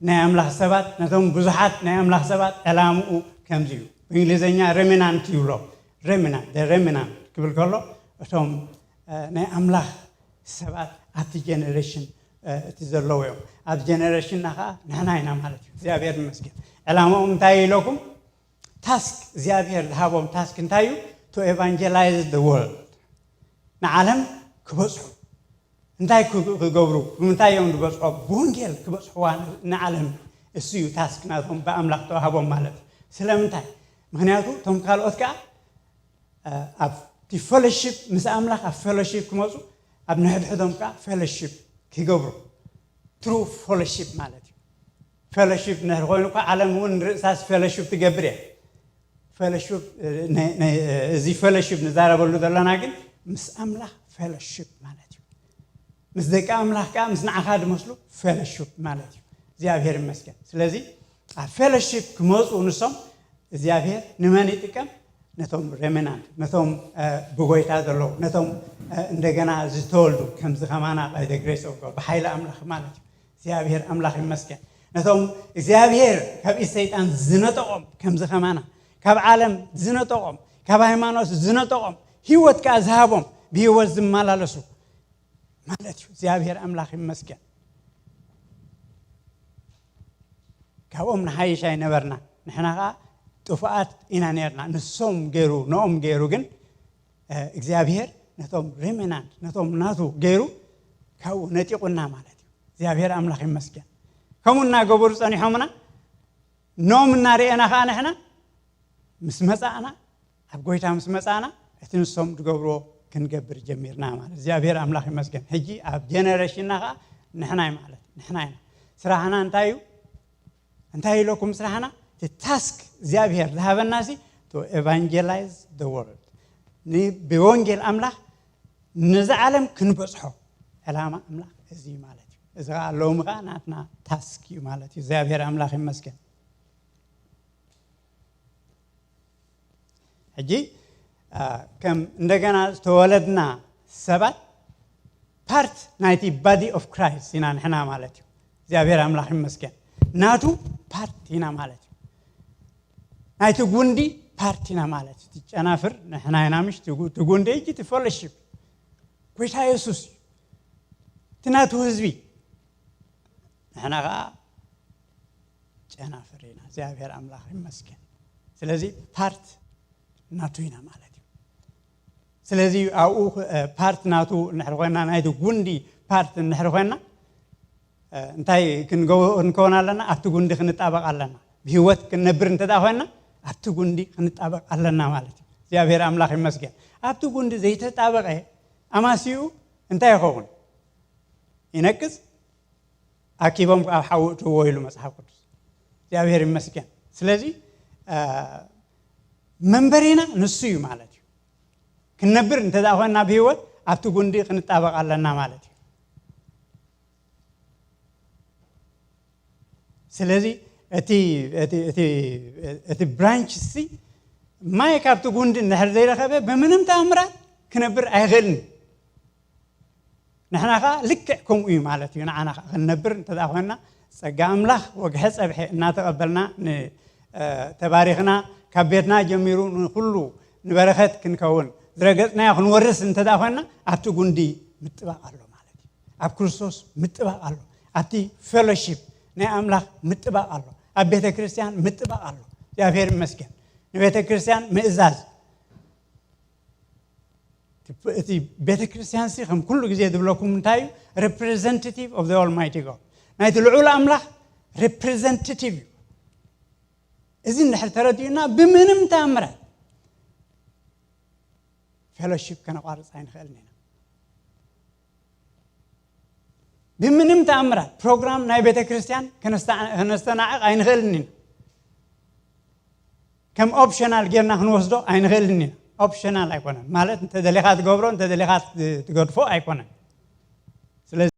ናይ ኣምላኽ ሰባት፣ ነቶም ብዙሓት ናይ ኣምላኽ ሰባት ዕላምኡ ከምዚ እዩ። ብእንግሊዝኛ ሬሚናንት ይብሎ። ሬሚናንት፣ ሬሚናንት ክብል ከሎ እቶም፣ እ፣ ናይ ኣምላኽ ሰባት ኣብቲ ጀነሬሽን፣ እ፣ እቲ ዘለዉ እዮም። ኣብ ጀነሬሽንና ከዓ ንሕና ኢና ማለት እዩ። እግዚኣብሔር ይመስገን። ዕላማኦም እንታይ ኢለኩም? ታስክ እግዚኣብሔር ዝሃቦም ታስክ እንታይ እዩ? To evangelize the world። ንዓለም ክበጽሑ። እንታይ ክግ-፣ ክገብሩ? ብምንታይ እዮም ዝበጽሖ? ብወንጌል ክበጽሕዋ ንዓለም። እሱ እዩ ታስክ ናቶም ብኣምላኽ ተዋህቦም ማለት እዩ። ስለምንታይ? ምኽንያቱ እቶም ካልኦት ከኣ፣ እ፣ ኣብቲ ፌሎሺፕ ምስ ኣምላኽ ኣብ ፌሎሺፕ ክመጹ፣ ኣብ ንሕድሕዶም ከኣ ፌሎሺፕ ክገብሩ። ትሩ ፌሎሺፕ ማለት እዩ። ፌሎሺፕ እንድሕር ኮይኑ እኳ ዓለም እውን ርእሳስ ፌሎሺፕ ትገብር እያ። ፌሎሺፕ፣ እ፣ ናይ፣ ናይ፣ እ፣ እዚ ፌሎሺፕ ንዛረበሉ ዘለና ግን ምስ ኣምላኽ ፌሎሺፕ ማለት እዩ። ምስ ደቂ ኣምላኽ ከኣ ምስ ንዓኻ ዝመስሉ ፌሎሺፕ ማለት እዩ። እግዚኣብሔር ይመስገን። ስለዚ ኣብ ፌሎሺፕ ክመጹ ንሶም እግዚኣብሔር ንመን ይጥቀም? ነቶም ሬሚናንት፣ ነቶም፣ እ፣ ብጎይታ ዘለዉ፣ ነቶም፣ እ፣ እንደገና ዝተወልዱ፣ ከምዚ ከማና by the grace of God፣ ብሓይሊ ኣምላኽ ማለት እዩ። እግዚኣብሔር ኣምላኽ ይመስገን። ነቶም እግዚኣብሔር ካብ ኢድ ሰይጣን ዝነጠቖም፣ ከምዚ ከማና ካብ ዓለም ዝነጠቖም፣ ካብ ሃይማኖት ዝነጠቖም፣ ህይወት ከኣ ዝሃቦም፣ ብህይወት ዝመላለሱ ማለት እዩ። እግዚኣብሔር ኣምላኽ ይመስገን። ካብኦም ንሓይሽ ኣይነበርና። ንሕና ኸዓ ጥፉኣት ኢና ነርና። ንሶም ገይሩ፣ ንኦም ገይሩ ግን፣ እ፣ እግዚኣብሔር ነቶም ሬሚናንት፣ ነቶም ናቱ ገይሩ ካብኡ ነጢቑና ማለት እዩ። እግዚኣብሔር ኣምላኽ ይመስገን። ከምኡ እናገበሩ ጸኒሖምና፣ ኖም እናርኤና ኸዓ ንሕና ምስ መጻእና፣ ኣብ ጎይታ ምስ መጻእና፣ እቲ ንሶም ዝገብርዎ ክንገብር ጀሚርና ማለት። እግዚኣብሔር ኣምላኽ ይመስገን። ሕጂ ኣብ ጀነሬሽንና ኸዓ ንሕና እዩ ማለት፣ ንሕና ኢና። ስራሕና እንታይ እዩ? እንታይ ኢለኩም ስራሕና? እቲ ታስክ እግዚኣብሔር ዝሃበና ሲ፣ to evangelize the world። ን-፣ ብወንጌል ኣምላኽ ነዚ ዓለም ክንበጽሖ ዕላማ ኣምላኽ እዚ እዩ ማለት እዩ። እዚ ኸዓ ሎሚ ኸዓ ናትና ታስክ እዩ ማለት እዩ። እግዚኣብሔር ኣምላኽ ይመስገን። ሕጂ፣ አ፣ ከም እንደገና ዝተወለድና ሰባት ፓርት ናይቲ body of Christ ኢና ንሕና ማለት እዩ። እግዚኣብሔር ኣምላኽ ይመስገን። ናቱ ፓርት ኢና ማለት እዩ። ናይቲ ጉንዲ ፓርት ኢና ማለት እዩ። እቲ ጨናፍር ንሕና ኢና ምሽ፣ እቲ ጉ-፣ እቲ ጉንዲ ሕጂ እቲ ፌሎሺፕ ጎይታ የሱስ እዩ። እቲ ናቱ ህዝቢ ንሕና ኸዓ ጨናፍር ኢና። እግዚኣብሔር ኣምላኽ ይመስገን። ስለዚ ፓርት ናቱ ኢና ማለት እዩ። ስለዚ ኣብኡ፣ እ፣ ፓርት ናቱ እንድሕር ኮይና፣ ናይቲ ጉንዲ ፓርት እንድሕር ኮይና፣ እ፣ እንታይ ክንገው-፣ ክንከውን ኣለና? ኣብቲ ጉንዲ ክንጣበቕ ኣለና። ብህይወት ክንነብር እንተ ደኣ ኮይና፣ ኣብቲ ጉንዲ ክንጣበቕ ኣለና ማለት እዩ። እግዚኣብሔር ኣምላኽ ይመስገን። ኣብቲ ጉንዲ ዘይተጣበቐ ኣማስይኡ እንታይ ይኸውን? ይነቅጽ፣ ኣኪቦም ኣብ ሓዊ እትዎ ኢሉ መፅሓፍ ቅዱስ። እግዚኣብሔር ይመስገን። ስለዚ መንበሪና ንሱ እዩ ማለት እዩ። ክንነብር እንተ ደኣ ኮይንና ብህይወት ኣብቲ ጉንዲ ክንጣበቕ ኣለና ማለት እዩ። ስለዚ እቲ ብራንች ሲ ማይ ካብቲ ጉንዲ እንድሕር ዘይረኸበ ብምንም ተኣምራት ክነብር ኣይኽእልን። ንሕና ከዓ ልክዕ ከምኡ እዩ ማለት እዩ። ንዓና ከዓ ክንነብር እንተ ደኣ ኮይንና ጸጋ ኣምላኽ ወግሐ ጸብሐ እናተቐበልና ተባሪኽና ካብ ቤትና ጀሚሩ ንኩሉ ንበረኸት ክንከውን ዝረገጽናዮ ክንወርስ እንተ ደኣ ኮይንና ኣብቲ ጉንዲ ምጥባቕ ኣሎ ማለት እዩ። ኣብ ክርስቶስ ምጥባቕ ኣሎ። ኣብቲ ፌሎሺፕ ናይ ኣምላኽ ምጥባቕ ኣሎ። ኣብ ቤተ ክርስቲያን ምጥባቕ ኣሎ። እግዚኣብሔር ይመስገን። ንቤተ ክርስቲያን ምእዛዝ። እቲ ቤተ ክርስቲያን ሲ ከም ኩሉ ግዜ ዝብለኩም እንታይ እዩ? Representative of the Almighty God፣ ናይቲ ልዑል ኣምላኽ ሬፕሬዘንታቲቭ እዩ። እዚ እንድሕር ተረዲኡና ብምንም ተኣምራት ፌሎሺፕ ከነቋርፅ ኣይንኽእልን ኢና። ብምንም ተኣምራት ፕሮግራም ናይ ቤተ ክርስቲያን ከነስተናዕቕ ኣይንኽእልን ኢና። ከም ኦፕሽናል ጌርና ክንወስዶ ኣይንኽእልን ኢና። ኦፕሽናል ኣይኮነን ማለት እንተደሊኻ ትገብሮ እንተደሊኻ ትገድፎ ኣይኮነን። ስለዚ